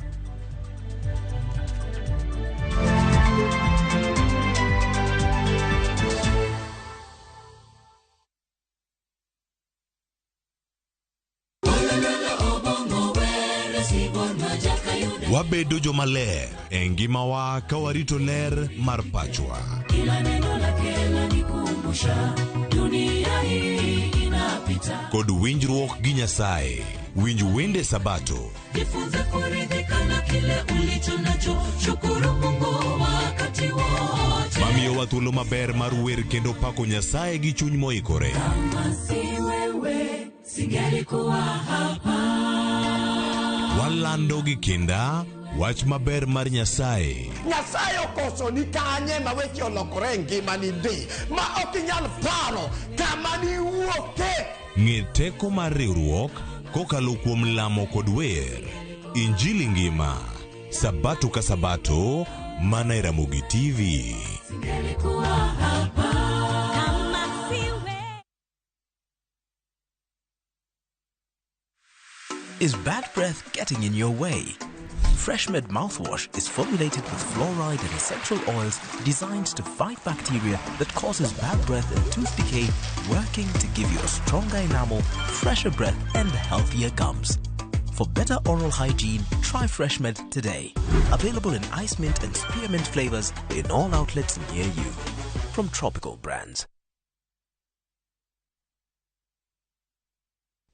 Wabedo jomaler e ngimawa ka warito ler mar pachwa.
Kila neno lake lanikumbusha dunia hii inapita.
Kod winjruok gi Nyasaye.
Winj wende Sabato.
Jifunze kuridhika na kile ulicho nacho, shukuru Mungu wakati wote.
Mamiyowa thuolo maber mar wer kendo pako Nyasaye gi chuny moikore.
Kama si wewe, singelikuwa hapa.
Walando gi kinda wach maber mar Nyasaye.
Nyasaye okoso ni kanye ma weche olokore e ngimani ndi ma ok inyal paro kama niwuoke.
Ng'e teko mar riwruok kokalo kuom lamo kod wer. Injili ngima. Sabato ka Sabato, mana e Ramogi TV.
Singelikuwa hapa. Kama si wewe.
Is bad breath getting in your way? FreshMed mouthwash is formulated with fluoride and essential oils designed to fight bacteria that causes bad breath and tooth decay, working to give you a stronger enamel, fresher breath, and healthier gums. For better oral hygiene, try FreshMed today. Available in ice mint and spearmint flavors in all outlets near you. From Tropical Brands.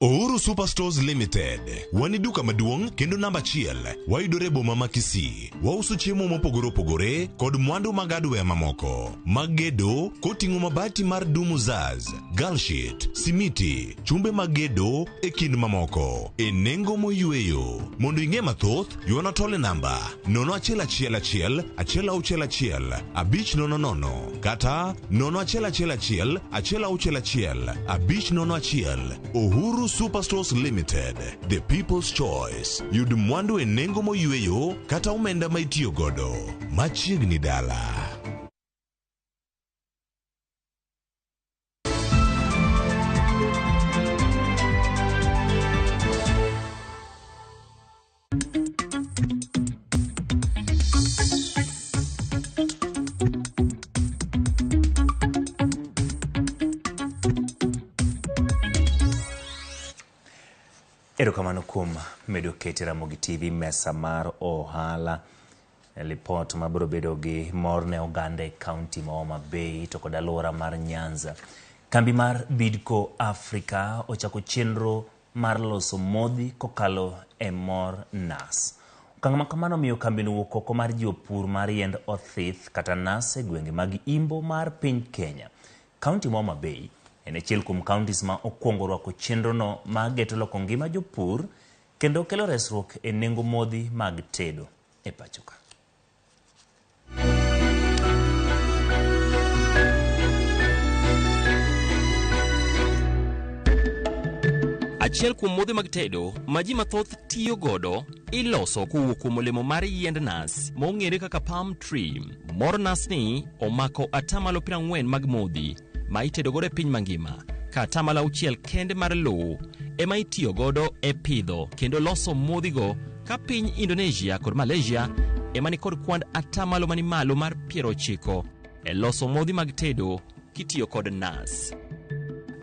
Uhuru Superstores Limited. Wan e duka maduong' kendo namba achiel. Wayudore e boma ma Kisii. Wauso chiemo mopogore opogore kod mwandu mag hardware mamoko. Mag gedo koting'o mabati mar Dumuzaz, Galshit, simiti, chumbe mag gedo e kind mamoko. E nengo moyweyo. Mondo ing'e mathoth, ywana tol e namba 0111 161 500 kata 0111 161 501. Uhuru Superstores Limited, the people's choice. Yud mwandu e nengo moyweyo kata omenda ma itiyo godo. Machiegni dala.
Erokamano kuom medo kete Ramogi TV mesa mar ohala. Lipot mabiro bedo gi mor ne oganda e kaunti ma Homa Bay to kod alwora mar Nyanza. Kambi mar Bidco Africa ochako chenro mar loso modhi kokalo e mor nas. Okang' ma kamano miyo kambino wuok oko mar jiwo pur mar yiend othith kata nas e gwenge mag imbo mar piny Kenya. Kaunti ma Homa Bay en achiel kuom counties ma okwongo rwako chenrono ma geto loko ngima jopur kendo kelo resruok e nengo modhi mag tedo e pacho ka.
Achiel kuom modhi mag tedo ma ji mathoth tiyo godo iloso kowuok kuom olemo mar yiend nas ma ong'ere kaka palm tree. Mor nas ni omako atamalo 40 mag modhi ma itedo godo e piny mangima, ka atamalo 6 kende mar lowo ema itiyo godo e pidho kendo loso modhigo, ka piny Indonesia kod Malaysia ema nikod kwand atamalo mani malo mar 90 e loso modhi mag tedo kitiyo kod nas.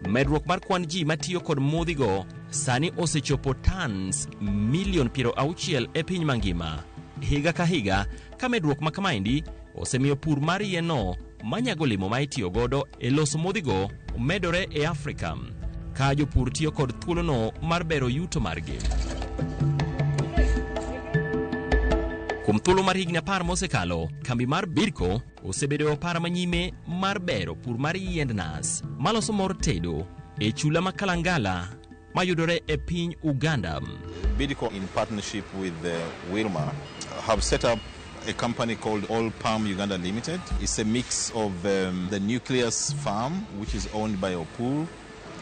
Medruok mar kwan ji matiyo kod modhigo sani osechopo tons milion 60 e piny mangima higa ka higa, ka medruok ma kamaendi osemiyo pur mar yien-no manyago olemo ma itiyo godo e loso modhigo medore e Afrika, ka jopur tiyo kod thuolono mar bero yuto margi. Kuom thuolo mar higni 10 mosekalo, kambi mar Bidco osebedo e opara manyime mar bero pur mar yiend nas maloso mor tedo e chula ma Kalangala mayudore e piny Uganda.
Bidco, in partnership with Wilmar, have set up a company called All Palm Uganda Limited. It's a mix of the Nucleus farm, which is owned by Opur,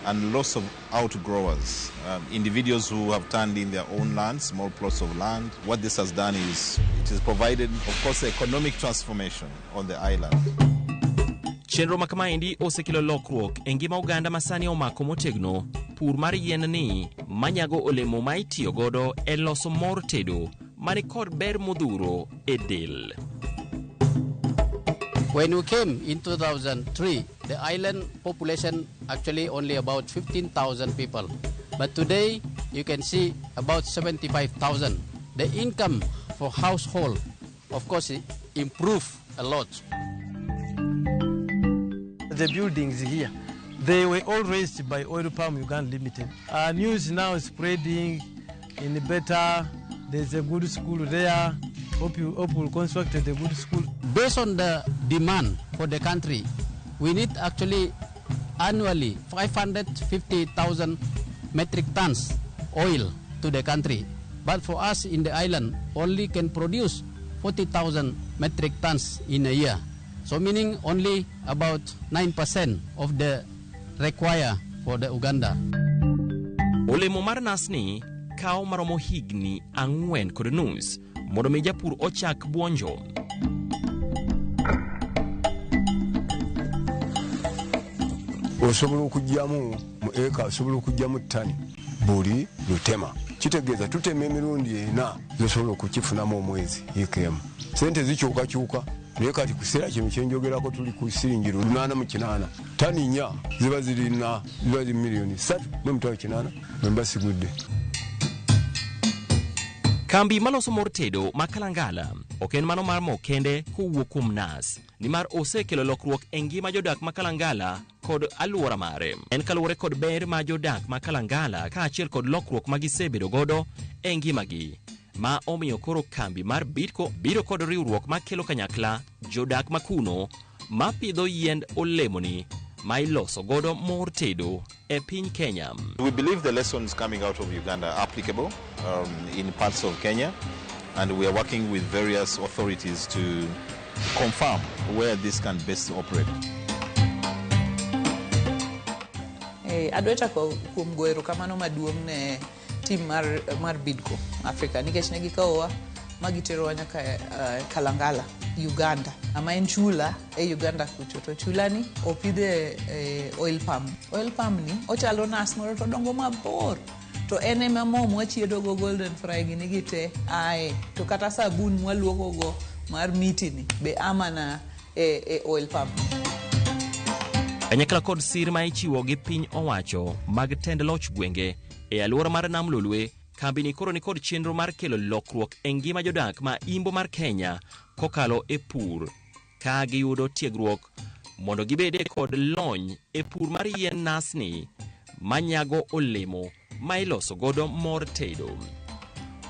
and lots of outgrowers, individuals who have turned in their own land, small plots of land. What this has done is it has provided, of course, economic transformation on the island.
Chenro ma kamaendi osekelo lokruok e ngima oganda ma sani omako motegno pur mar yien ni manyago olemo ma itiyo godo e loso mor tedo mani kod ber modhuro e del.
When we came in 2003, the island population actually only about 15,000 people. But today, you can see about 75,000. The income for household, of course, improved a lot.
The buildings here,
They were all raised by Oil Palm Uganda Limited. Our news now is spreading in better. There's a good school there. Hope you hope will construct a good school.
Based on the demand for the country, we need actually annually 550,000 metric tons oil to the country. But for us in the island, only can produce 40,000 metric tons in a year. So meaning only about 9% of the require for the Uganda.
Olemo mar nasni kawo maromo higni 4.5 mondo mi japur ochak buonjo.
Osobola okugyamu mu eka, osobola okugyamu ttani buli lutema. Kitegeeza tutema emirundi 4 zosobola okukifunamu omwezi yiika emu. Sente zikyukakyuka naye kati kuseera kino kyenjogerako tuli ku siringi 808. Ttani 4 ziba zirina ziba ziri miliyoni 3.8 bwe mba sigudde.
Kambi maloso mor tedo ma Kalangala ok en mano mar mo kende kowuok kuom nas, nimar osekelo lokruok e ngima jodak ma Kalangala kod alwora mare. En kaluwore kod ber ma jodak ma Kalangala kaachiel kod lokruok ma gisebedo godo e ngimagi, ma omiyo koro kambi mar Bidco biro kod riwruok makelo kanyakla jodak ma kuno ma pidho yiend olemoni ma iloso godo mor tedo e piny Kenya.
We believe the lessons coming out of Uganda are applicable in parts of Kenya, and we are working with various authorities to confirm where this can best operate.
Adwa chako kuom goyo erokamano maduong' ne team mar Bidco Africa nikech ne gikawowa ma giterowa nyaka Kalangala, Uganda, ama en chula e Uganda kucho. To chula ni opidhe oil palm. Oil palm ni ochalo nas moro to dongo mabor. To en ema mo mwachiedogo golden fry gini gi te ae. To kata sabun mwaluokogo mar miti ni be amana e oil palm.
Kanyakla kod sir ma ichiwo gi piny owacho mag tend loch gwenge e alwora mar Nam Lolwe, kambi ni koro nikod chenro mar kelo lokruok e ngima jodak ma imbo mar Kenya kokalo e pur, ka giyudo tiegruok mondo gibede kod lony e pur mar yien nasni manyago olemo ma iloso godo mor tedo.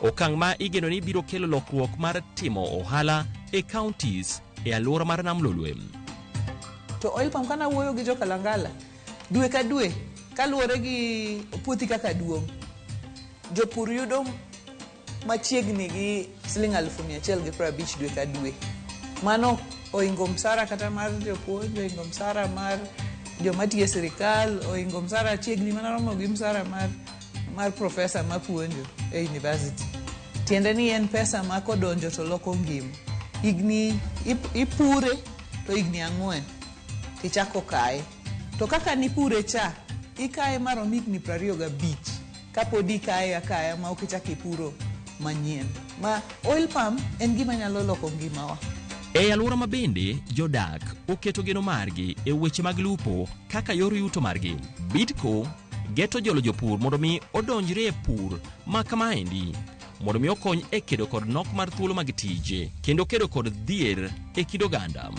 Okang' ma igeno ni biro kelo lokruok mar timo ohala e counties e alwora mar Nam Lolwe.
To oil palm kana wuoyo gi jo Kalangala dwe ka dwe kaluwore gi puothi kaka duong', jopur yudo machiegni gi siling 150,000 dwe ka dwe. Mano oingo msara kata mar jopuonj, oingo msara mar joma tiyo e sirikal, oingo msara chiegni mana romo gi msara mar profesa mapuonjo e university. Tiende ni en pesa ma kodonjo to loko ngima. Higni ipure to higni 4 tichako kaye. To kaka nipure cha, ikaye marom higni 25 kapod ikaye akaya ma ok ichak ipuro manyien. Ma oil palm en gima nyalo loko ngimawa.
E alwora ma bende jodak oketo geno margi e weche mag lupo kaka yor yuto margi. Bidco geto jolo jopur mondo mi odonjre e pur ma kamaendi mondo mi okony e kedo kod nok mar thuolo mag tije kendo kedo kod dhier e kind oganda.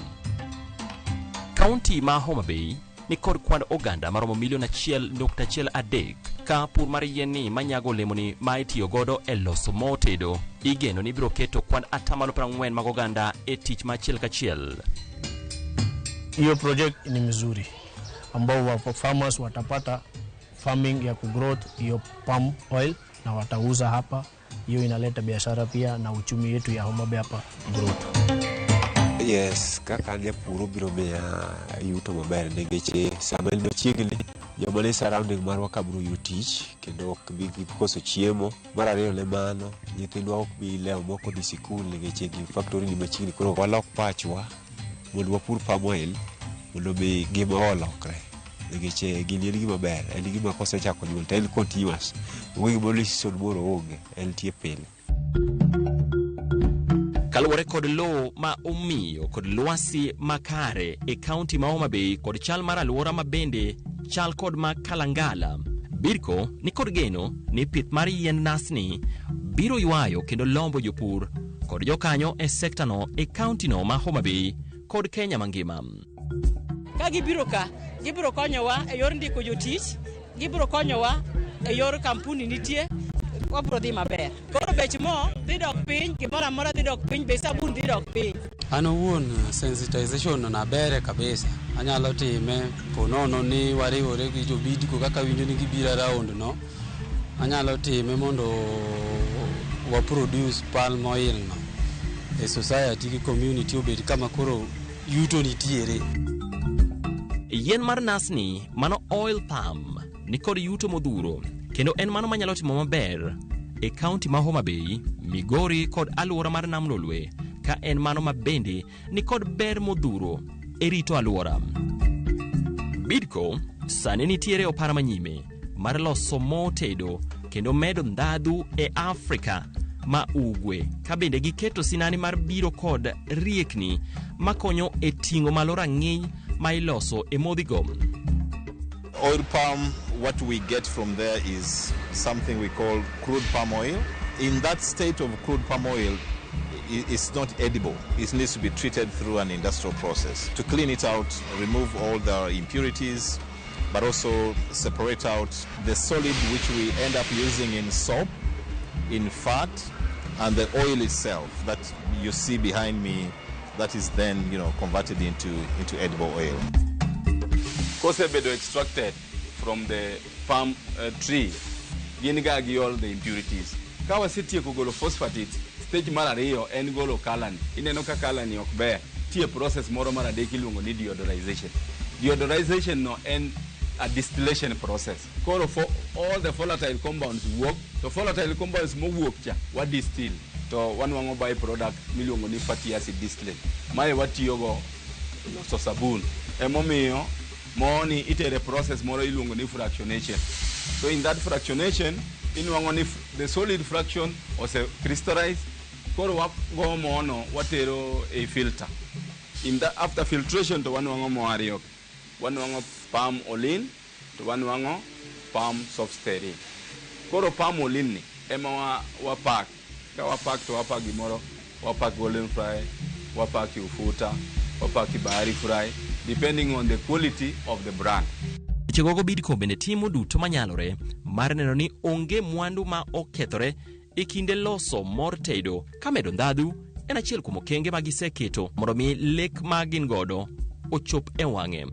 Kaunti ma Homa Bay ni kod kwand oganda maromo milion 1.13 ka pur mar yien ni manyago olemoni ma itiyo godo e loso mo tedo igeno ni biro keto kwand 40% mag oganda e tich ma achiel kachiel.
Hiyo project ni mzuri ambao wa farmers watapata farming ya kugrowth hiyo palm oil na watauza hapa. Hiyo inaleta biashara pia na uchumi yetu ya Homa Bay hapa growth.
Yes, kaka an japur obiro miya yuto maber nikech sama en machiegni joma ni surrounding marwa ka biro yudo tich kendo ok bi koso chiemo. Mar ariyo ne mano, nyithindwa ok bi lewo mok odhi sikul nikech gi factory ni machiegni. Koro walok pachwa mondo wapur palm oil mondo mi ngima olokre nikech gini en gima ber, en gima kosechako nyuol to en continuous. Onge gimoro ni season moro onge, en nitie pile.
Kaluwore kod lowo ma omiyo kod lwasi makare e kaunti ma Homa Bay kod chal mar alwora ma bende chal kod ma Kalangala, Bidco ni kod geno ni pith mar yien nasni biro ywayo kendo lombo jopur kod jokanyo e sektano e kauntino ma Homa Bay kod Kenya mangima.
Ka gibiro ka
Gibiro konyowa e yor ndiko jotich, gibiro konyowa e yor kampuni nitie, wabiro dhi maber. Koro bech mo dhi dok piny, gimoro amora dhi dok piny, bech sabun dhi dok piny.
An owuon sensitization na bere kabisa. Anyalo time ponono ni wariwore gi jobidco kaka winjo ni gibiro round no. Anyalo time mondo wa produce palm oil no e society gi community obed kama koro yuto nitiere.
Yien mar nasni mano oil palm nikod yuto modhuro kendo en mano manyalo timo maber e kaunti ma Homa Bay, Migori kod alwora mar Nam Lolwe ka en mano ma bende nikod ber modhuro e rito alwora. Bidco sani nitiere opara manyime mar loso mo tedo kendo medo ndhadhu e Afrika ma ugwe ka bende giketo sinani mar biro kod riekni makonyo e ting'o malo rang'iny ma iloso e modhigo.
Oil palm, what we get from there is something we call crude palm oil. In that state of crude palm oil, it's not edible. It needs to be treated through an industrial process to clean it out, remove all the impurities, but also separate out the solid which we end up using in soap, in fat, and the oil itself that you see behind me, that is then converted into edible oil.
Kosebedo extracted from the palm tree, gin ga gi all the impurities. Ka wasetieko golo phosphatides, stage mar ariyo en golo colour ni. Ineno ka colour ni ok ber. Tie process moro mar adek iluongo ni deodorization. Deodorization no en a distillation process. Koro for all the volatile compounds wuok, to volatile compounds mowuok cha wa distill to wanwang'o by product miluongo ni fatty acid distillate. Mae watiyogo loso sabun. Emomiyo moni itere process moro iluongo ni fractionation. So in that fractionation, inwang'o ni the solid fraction ose crystallize, koro wago mono watero e filter. In the after filtration to wanwang'o mo ariyo. Wanwang'o palm olein to wanwang'o palm soft stearin. Koro palm olein ni ema wa pack. Ka wa pack to wa pack gimoro, wa pack golden fry, wa pack ufuta, wa pack bahari fry, depending on the quality of the brand.
Seche Bidco bende timo duto manyalore mar neno ni onge mwandu ma okethore e kinde loso mor tedo ka medo ndhadhu en achiel kuom okenge ma giseketo mondo mi lek ma gin godo ochop e wang'e.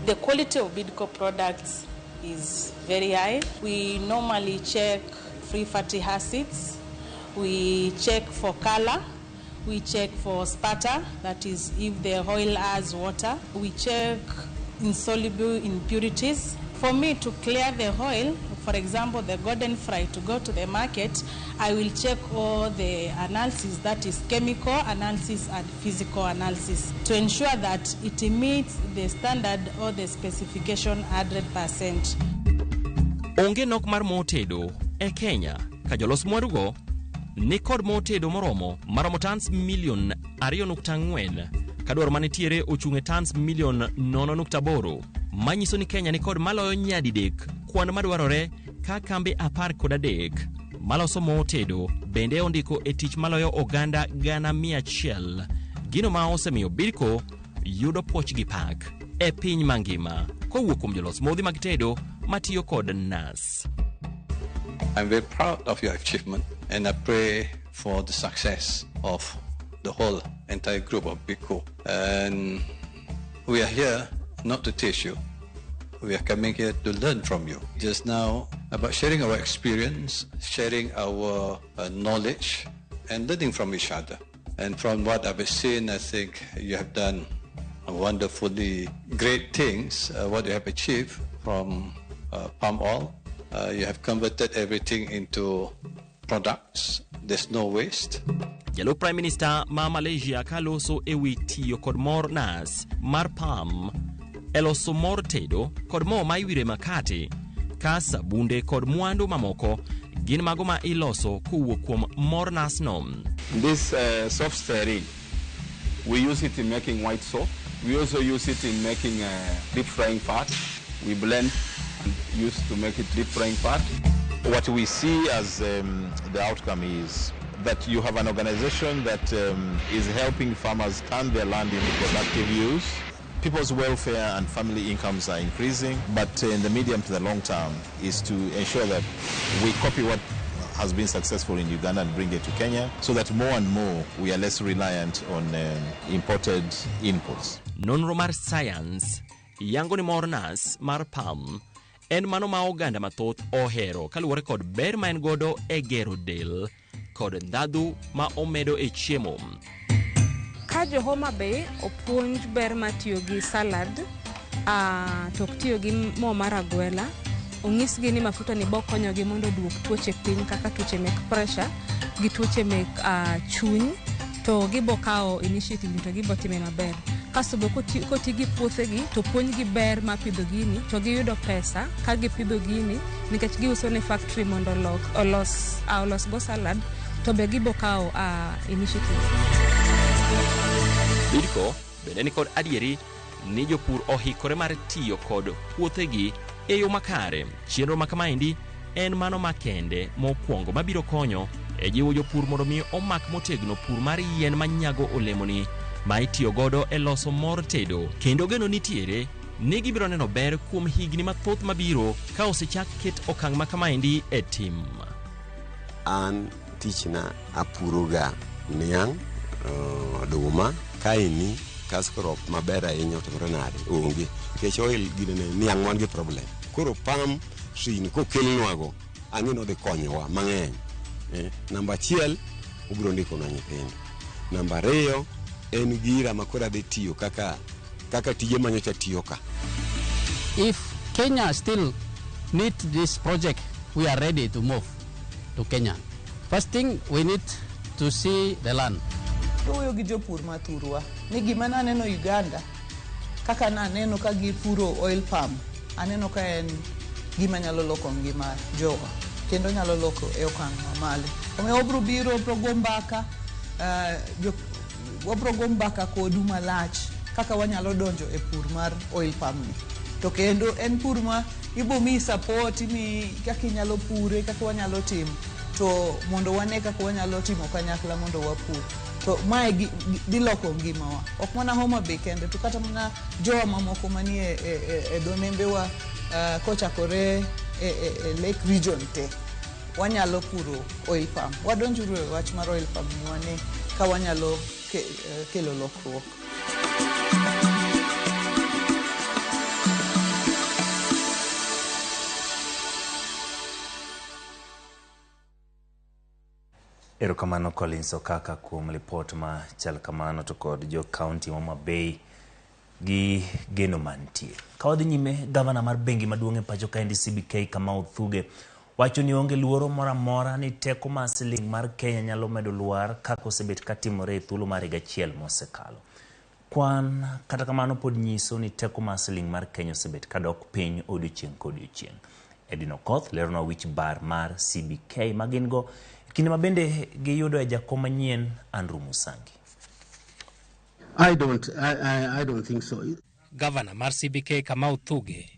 The quality of Bidco products is very high. We normally check free fatty acids, we check for color, we check for spatter, that is if the oil has water, we check insoluble impurities. For me to clear the oil, for example, the golden fry to go to the market, I will check all the analysis, that is chemical analysis and physical analysis, to ensure that it meets the standard or the specification 100%.
Onge nok mar mo tedo e Kenya ka jolos mwandugo ni kod mo tedo moromo maromo tons milion 2.4 ka dwaro manitiere ochung' e tons milion 0.8 manyiso ni Kenya ni kod maloyo nyadidek kwan madwarore ka kambe 13 maloso mo tedo bende ondiko e tich maloyo oganda 100,000 gino ma osemiyo Bidco yudo puoch gi pak e piny mangima kowuok kuom jolos modhi mag tedo matiyo kod nas.
I'm very proud of your achievement and I pray for the success of the whole entire group of Bidco. And we are here not to teach you. We are coming here to learn from you. Just now about sharing our experience, sharing our knowledge, and learning from each other. And from what I've seen, I think you have done wonderfully great things, what you have achieved from palm oil. You have converted everything into products. There's no waste.
Jalup Prime Minister ma Malaysia kaloso ewi tiyo kod mor nas mar palm e loso mor tedo kod mo ma iwire makate ka sabunde kod mwandu mamoko gin mago ma iloso kowuok kuom mor nasno.
This soft stearin, we use it in making white soap. We also use it in making deep frying fat. We blend and use to make it deep frying fat.
What we see as the outcome is that you have an organization that is helping farmers turn their land into productive use. People's welfare and family incomes are increasing, but in the medium to the long term is to ensure that we copy what has been successful in Uganda and bring it to Kenya so that more and more we are less reliant on imported inputs.
Nonro mar science yango ni mor nas mar palm en mano ma oganda mathoth ohero kaluwore kod ber ma en godo e gero del kod ndhadhu ma omedo e chiemo.
Ka jo Homa Bay opuonj ber mar tiyo gi salad to ok tiyo gi mo mar agwela, onyisgi ni mafuta ni bokonyogi mondo oduok tuoche piny kaka tuoche mek pressure gi tuoche mek chuny, to gibo kawo initiative to gibo time maber. Kasto be koti gi puothegi to puonjgi ber mar pidho gini to giyudo pesa ka gipidho gini nikech giuso ne factory mondo olos go salad to be gibo kawo initiative.
Bidco bende ni kod adieri ni jopur ohikore mar tiyo kod puothegi e yo makare. Chenro ma kamaendi en mano makende mokwongo mabiro konyo e jiwo jopur mondo mi omak motegno pur mar yien manyago olemoni ma itiyo godo e loso mor tedo, kendo geno nitiere ni gibiro neno ber kuom higni mathoth mabiro ka osechak ket okang' ma kamaendi e tim.
An tichna apuroga niang', oduma, kaini cash crop maber ahinya otimore nade onge nikech oil ginene niang' wan gi problem. Koro palm tree ni kokelnwago ang'e ni odhi konyowa mang'eny. Namba achiel obiro ndikonwa nyithindo. Namba ariyo en gira ma koro adhi tiyo kaka tije manyocha tiyo ka.
If Kenya still need this project, we are ready to move to Kenya. First thing, we need to see the land.
Wuoyo gi jopur mathurwa ni gima naneno Uganda kaka naneno ka gipuro oil palm, aneno ka en gima nyalo loko ngima jowa kendo nyalo loko e okang' mamalo. Omiyo wabiro biro wabiro go mbaka, wabiro go mbaka kodu malach kaka wanyalo donjo e pur mar oil palm ni. To kendo en pur ma ibo miyi support, imiyi kaka inyalo pure, kaka wanyalo timo, to mondo wane kaka wanyalo timo kanyakla mondo wapur. To mae dhi loko ngimawa, ok mana Homa Bay kende, to kata mana jowa mamoko manie e dho nembewa kochakore e Lake Region te, wanyalo puro oil palm. Wadonjuru e wach mar oil palm ni wane ka wanyalo kelo lokruok.
Erokamano Collins Okaka kuom lipot ma chal kamano to kod jo kaunti ma Homa Bay gi geno mantie. Ka wadhi nyime, gavana mar bengi maduong' e pacho kaendi CBK Kamau Thuge wacho ni onge luoro moro amora ni teko mar siling mar Kenya nyalo medo lwar kaka osebet katimore e thuolo mar higa achiel mosekalo. Kwan kata kamano pod nyiso ni teko mar siling mar Kenya osebet kadok piny odiochieng' kodiochieng'. Edwin Okoth leronwa wich bar mar CBK ma gin go kinde ma bende giyudo e jakom manyien Andrew Musangi.
I don't think so.
Gavana mar CBK Kamau Thuge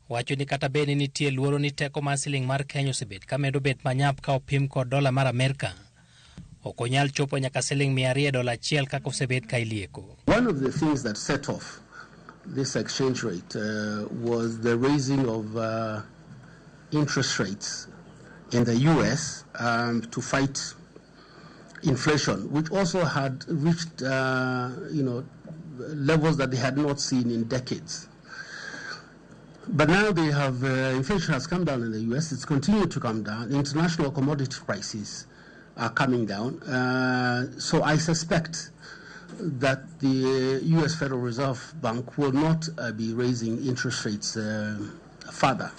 wacho ni kata bed ni nitie luoro ni teko mar siling mar Kenya osebet ka medo bet manyap ka opim kod dola mar Amerka, ok onyal chopo nyaka siling $200 kaka osebet ka ilieko.
One of the things that set off this exchange rate was the raising of interest rates in the US to fight inflation, which also had reached levels that they had not seen in decades. But now they have inflation has come down in the US. It's continued to come down. International commodity prices are coming down. So I suspect that the US Federal Reserve Bank will not be raising interest rates further.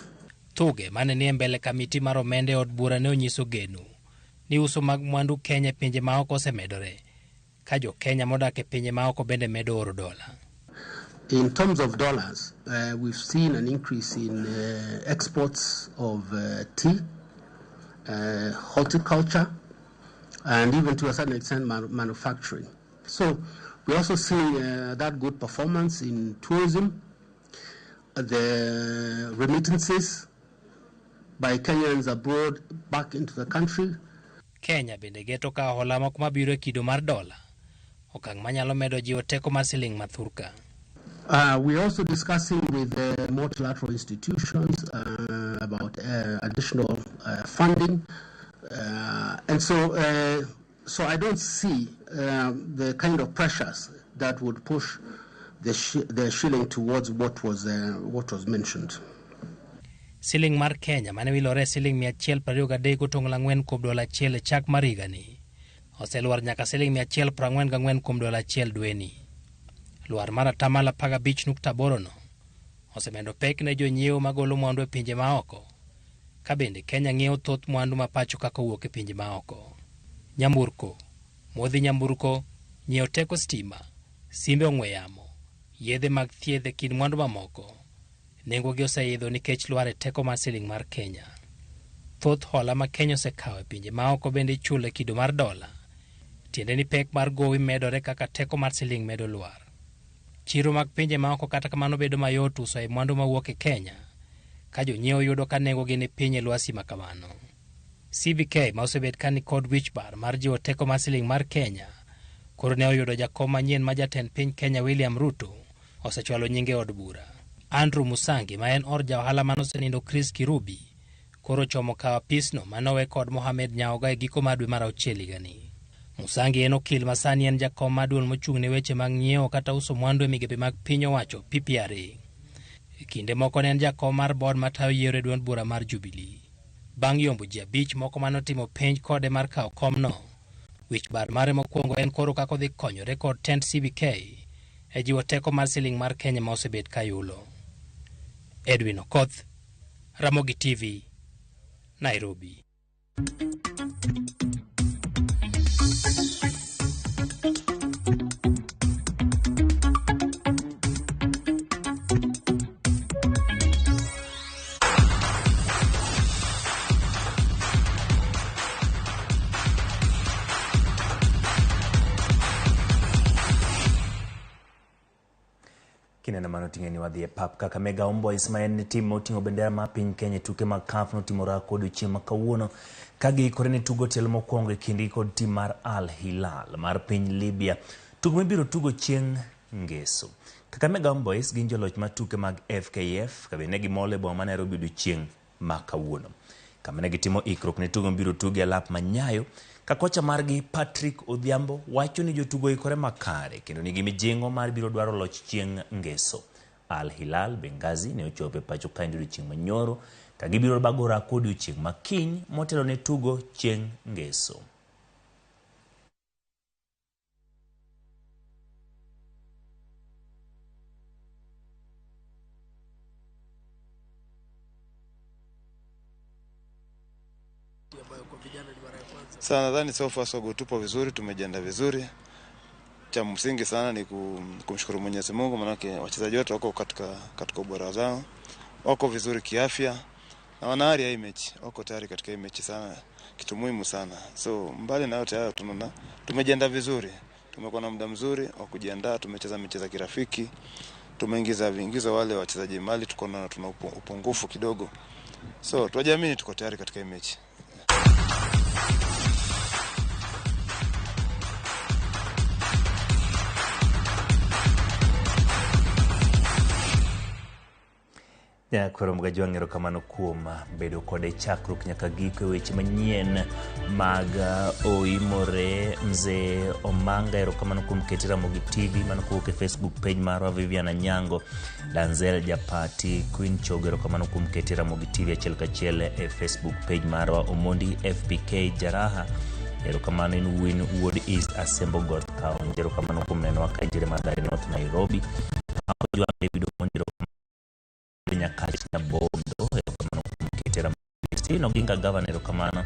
Thuge mane nie mbele kamiti mar omenda e od bura ne onyiso geno ni uso mag mwandu Kenya e pinje maoko osemedore ka jo Kenya modak e pinje maoko bende medo oro dola.
In terms of dollars, we've seen an increase in exports of tea, horticulture, and even to a certain extent manufacturing. So we're also seeing that good performance in tourism, the remittances by Kenyans abroad back into the country.
Kenya bende geto ka hola moko mabiro e kido mar dola, okang' manyalo medo jiwo teko mar siling mathurka.
We're also discussing with the multilateral institutions about additional funding. And so I don't see the kind of pressures that would push the shilling towards what was mentioned.
Siling mar Kenya mane wilore siling 123.4 kuom dola achiel e chak mar higani oselwar nyaka siling 144 kuom dola achiel dweni. Lwar mar 15.8 no osemedo pek ne jonyiewo magolo mwandu e pinje maoko, ka bende Kenya ng'iewo thoth mwandu ma pacho kaka owuok e pinje maoko. Nyamburko, modhi nyamburko, nyiewo teko stima, simbe ong'we yamo, yedhe mag thieth e kind mwandu mamoko, nengogi oseidho nikech lwar e teko mar siling mar Kenya. Thoth hola ma Kenya osekawo e pinje maoko bende ichulo e kido mar dola, tiende ni pek mar gowi medore kaka teko mar siling medo lwar. Chiro mag pinje maoko kata kamano bedo mayot uso e mwandu mawuok e Kenya, ka jonyiewo yudo ka nengogi ni piny e lwasi ma kamano. CBK ma osebet ka nikod wich bar mar jiwo teko mar siling mar Kenya, koro ne oyudo jakom manyien ma jatend piny Kenya William Ruto osechwalo nyinge od bura. Andrew Musangi ma en or ja ohala manosenindo Chris Kirubi koro chomo kawo apisno manowe kod Mohamed Nyaoga e giko mar dwe mar auchiel higani. Musangi en okil ma sani en jakom mar duol mochung' ne weche mag nyiewo kata uso mwandu e migepe mag piny owacho PPRA. E kinde moko ne en jakom mar board matayo yiero e duond bura mar Jubilee. Bang' yombo ji 5 moko manotimo penj kode mar kawo komno, wich bar mare mokwongo en koro kaka odhi konyore kod tend CBK e jiwo teko mar siling mar Kenya ma osebet kayulo. Edwin Okoth, Ramogi TV, Nairobi.
Kineno mano ting'e ni wadhi e pap Kakamega Homeboyz ma en tim moting'o bendera mar piny Kenya e tuke mag CAF notimo orako odiochieng' ma kawuono ka giikore ne tugo tielo mokwongo e kindgi kod tim mar Al Hilal mar piny Libya, tugo mibiro tugo chieng' Ngeso. Kakamega Homeboyz gin joloch mar tuke mag FKF ka bende ne gimol e boma ma Nairobi odiochieng' ma kawuono, kama ne gitimo ikruok ne tugo mibiro tugi e alap ma Nyayo, ka kocha margi Patrick Odhiambo wacho ni jotugo oikore makare kendo nigi mijing'o mar biro dwaro loch chieng' Ngeso. Al Hilal Benghazi ne ochopo e pacho kaendi odiochieng' manyoro ka gibiro bago orako odiochieng' ma kiny motelo ne tugo chieng' Ngeso.
Sasa nadhani so far so good, tupo vizuri, tumejiandaa vizuri. Cha msingi sana ni kumshukuru Mwenyezi Mungu, manake wachezaji wote wako katika ubora zao, wako vizuri kiafya na wana ari ya hii mechi, wako tayari katika hii mechi sana, kitu muhimu sana. So mbali na yote hayo, tunaona tumejiandaa vizuri, tumekuwa na muda mzuri wa kujiandaa, tumecheza michezo ya kirafiki, tumeingiza viingizo wale wachezaji mali, tuko na tuna upungufu kidogo. So tunajiamini tuko tayari katika hii mechi.
Nyakwaro Mgajwang' erokamano kuom bedo kode chakruok nyaka giko e weche manyien mag Oimore. Mzee Omanga erokamano kuom keti Ramogi TV mano kowuok e Facebook page marwa. Vivian Anyango, Danzel Japati, Queen Chogo erokamano kuom keti Ramogi TV achiel kachiel e Facebook page marwa. Omondi FPK Jaraha erokamano in Win Wuod East Asembo Got County erokamano kuom nenowa ka intiere Mathare North Nairobi. Ojwang' David Omondi erokamano Nyakach Nyabondo erokamano kuom kete Ramogi. Stephen Oginga Gavana erokamano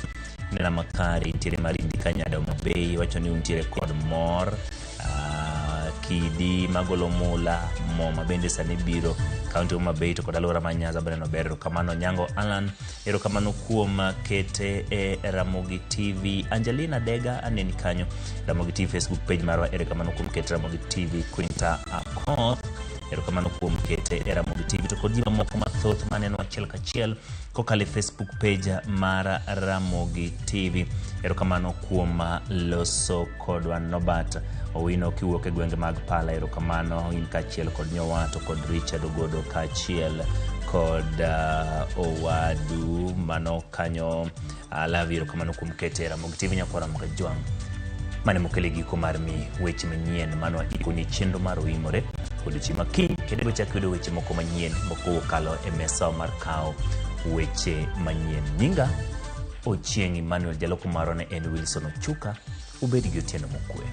nena makare intiere Malindi Kanyada Homa Bay wacho ni untiere kod mor. Kidi magolo mula mo mabende sani biro kaunti Homa Bay to kod alwora ma Nyanza bende ber. Erokamano Nyango Alan erokamano kuom kete e Ramogi TV. Angelina Dega aneni kanyo Ramogi TV Facebook page marwa erokamano kuom kete Ramogi TV. Quinta Akoth Erokamano kuom kete e Ramogi TV to kod ji mamoko mathoth maneno achiel kachiel kokalo e Facebook page mar Ramogi TV. Erokamano kuom loso kodwa Norbert Owino kiwuok e gwenge mag Pala. Erokamano in kaachiel kod Nyowato kod Richard Ogodo kaachiel kod owadu mano kanyo Alavi. Erokamano kuom kete e Ramogi TV nyakwara Ramogi Jwang' mane mokelo giko mar mi weche manyien mano ikoni chenro mar oimore odiochieng' ma kiny kendo ibiro chak yudo weche moko manyien mokalo e mesa mar kawo weche manyien. Nyinga Ochieng' Emmanuel, jaloko marwa ne en Wilson Ochuka. Ubed gi otieno mokwe.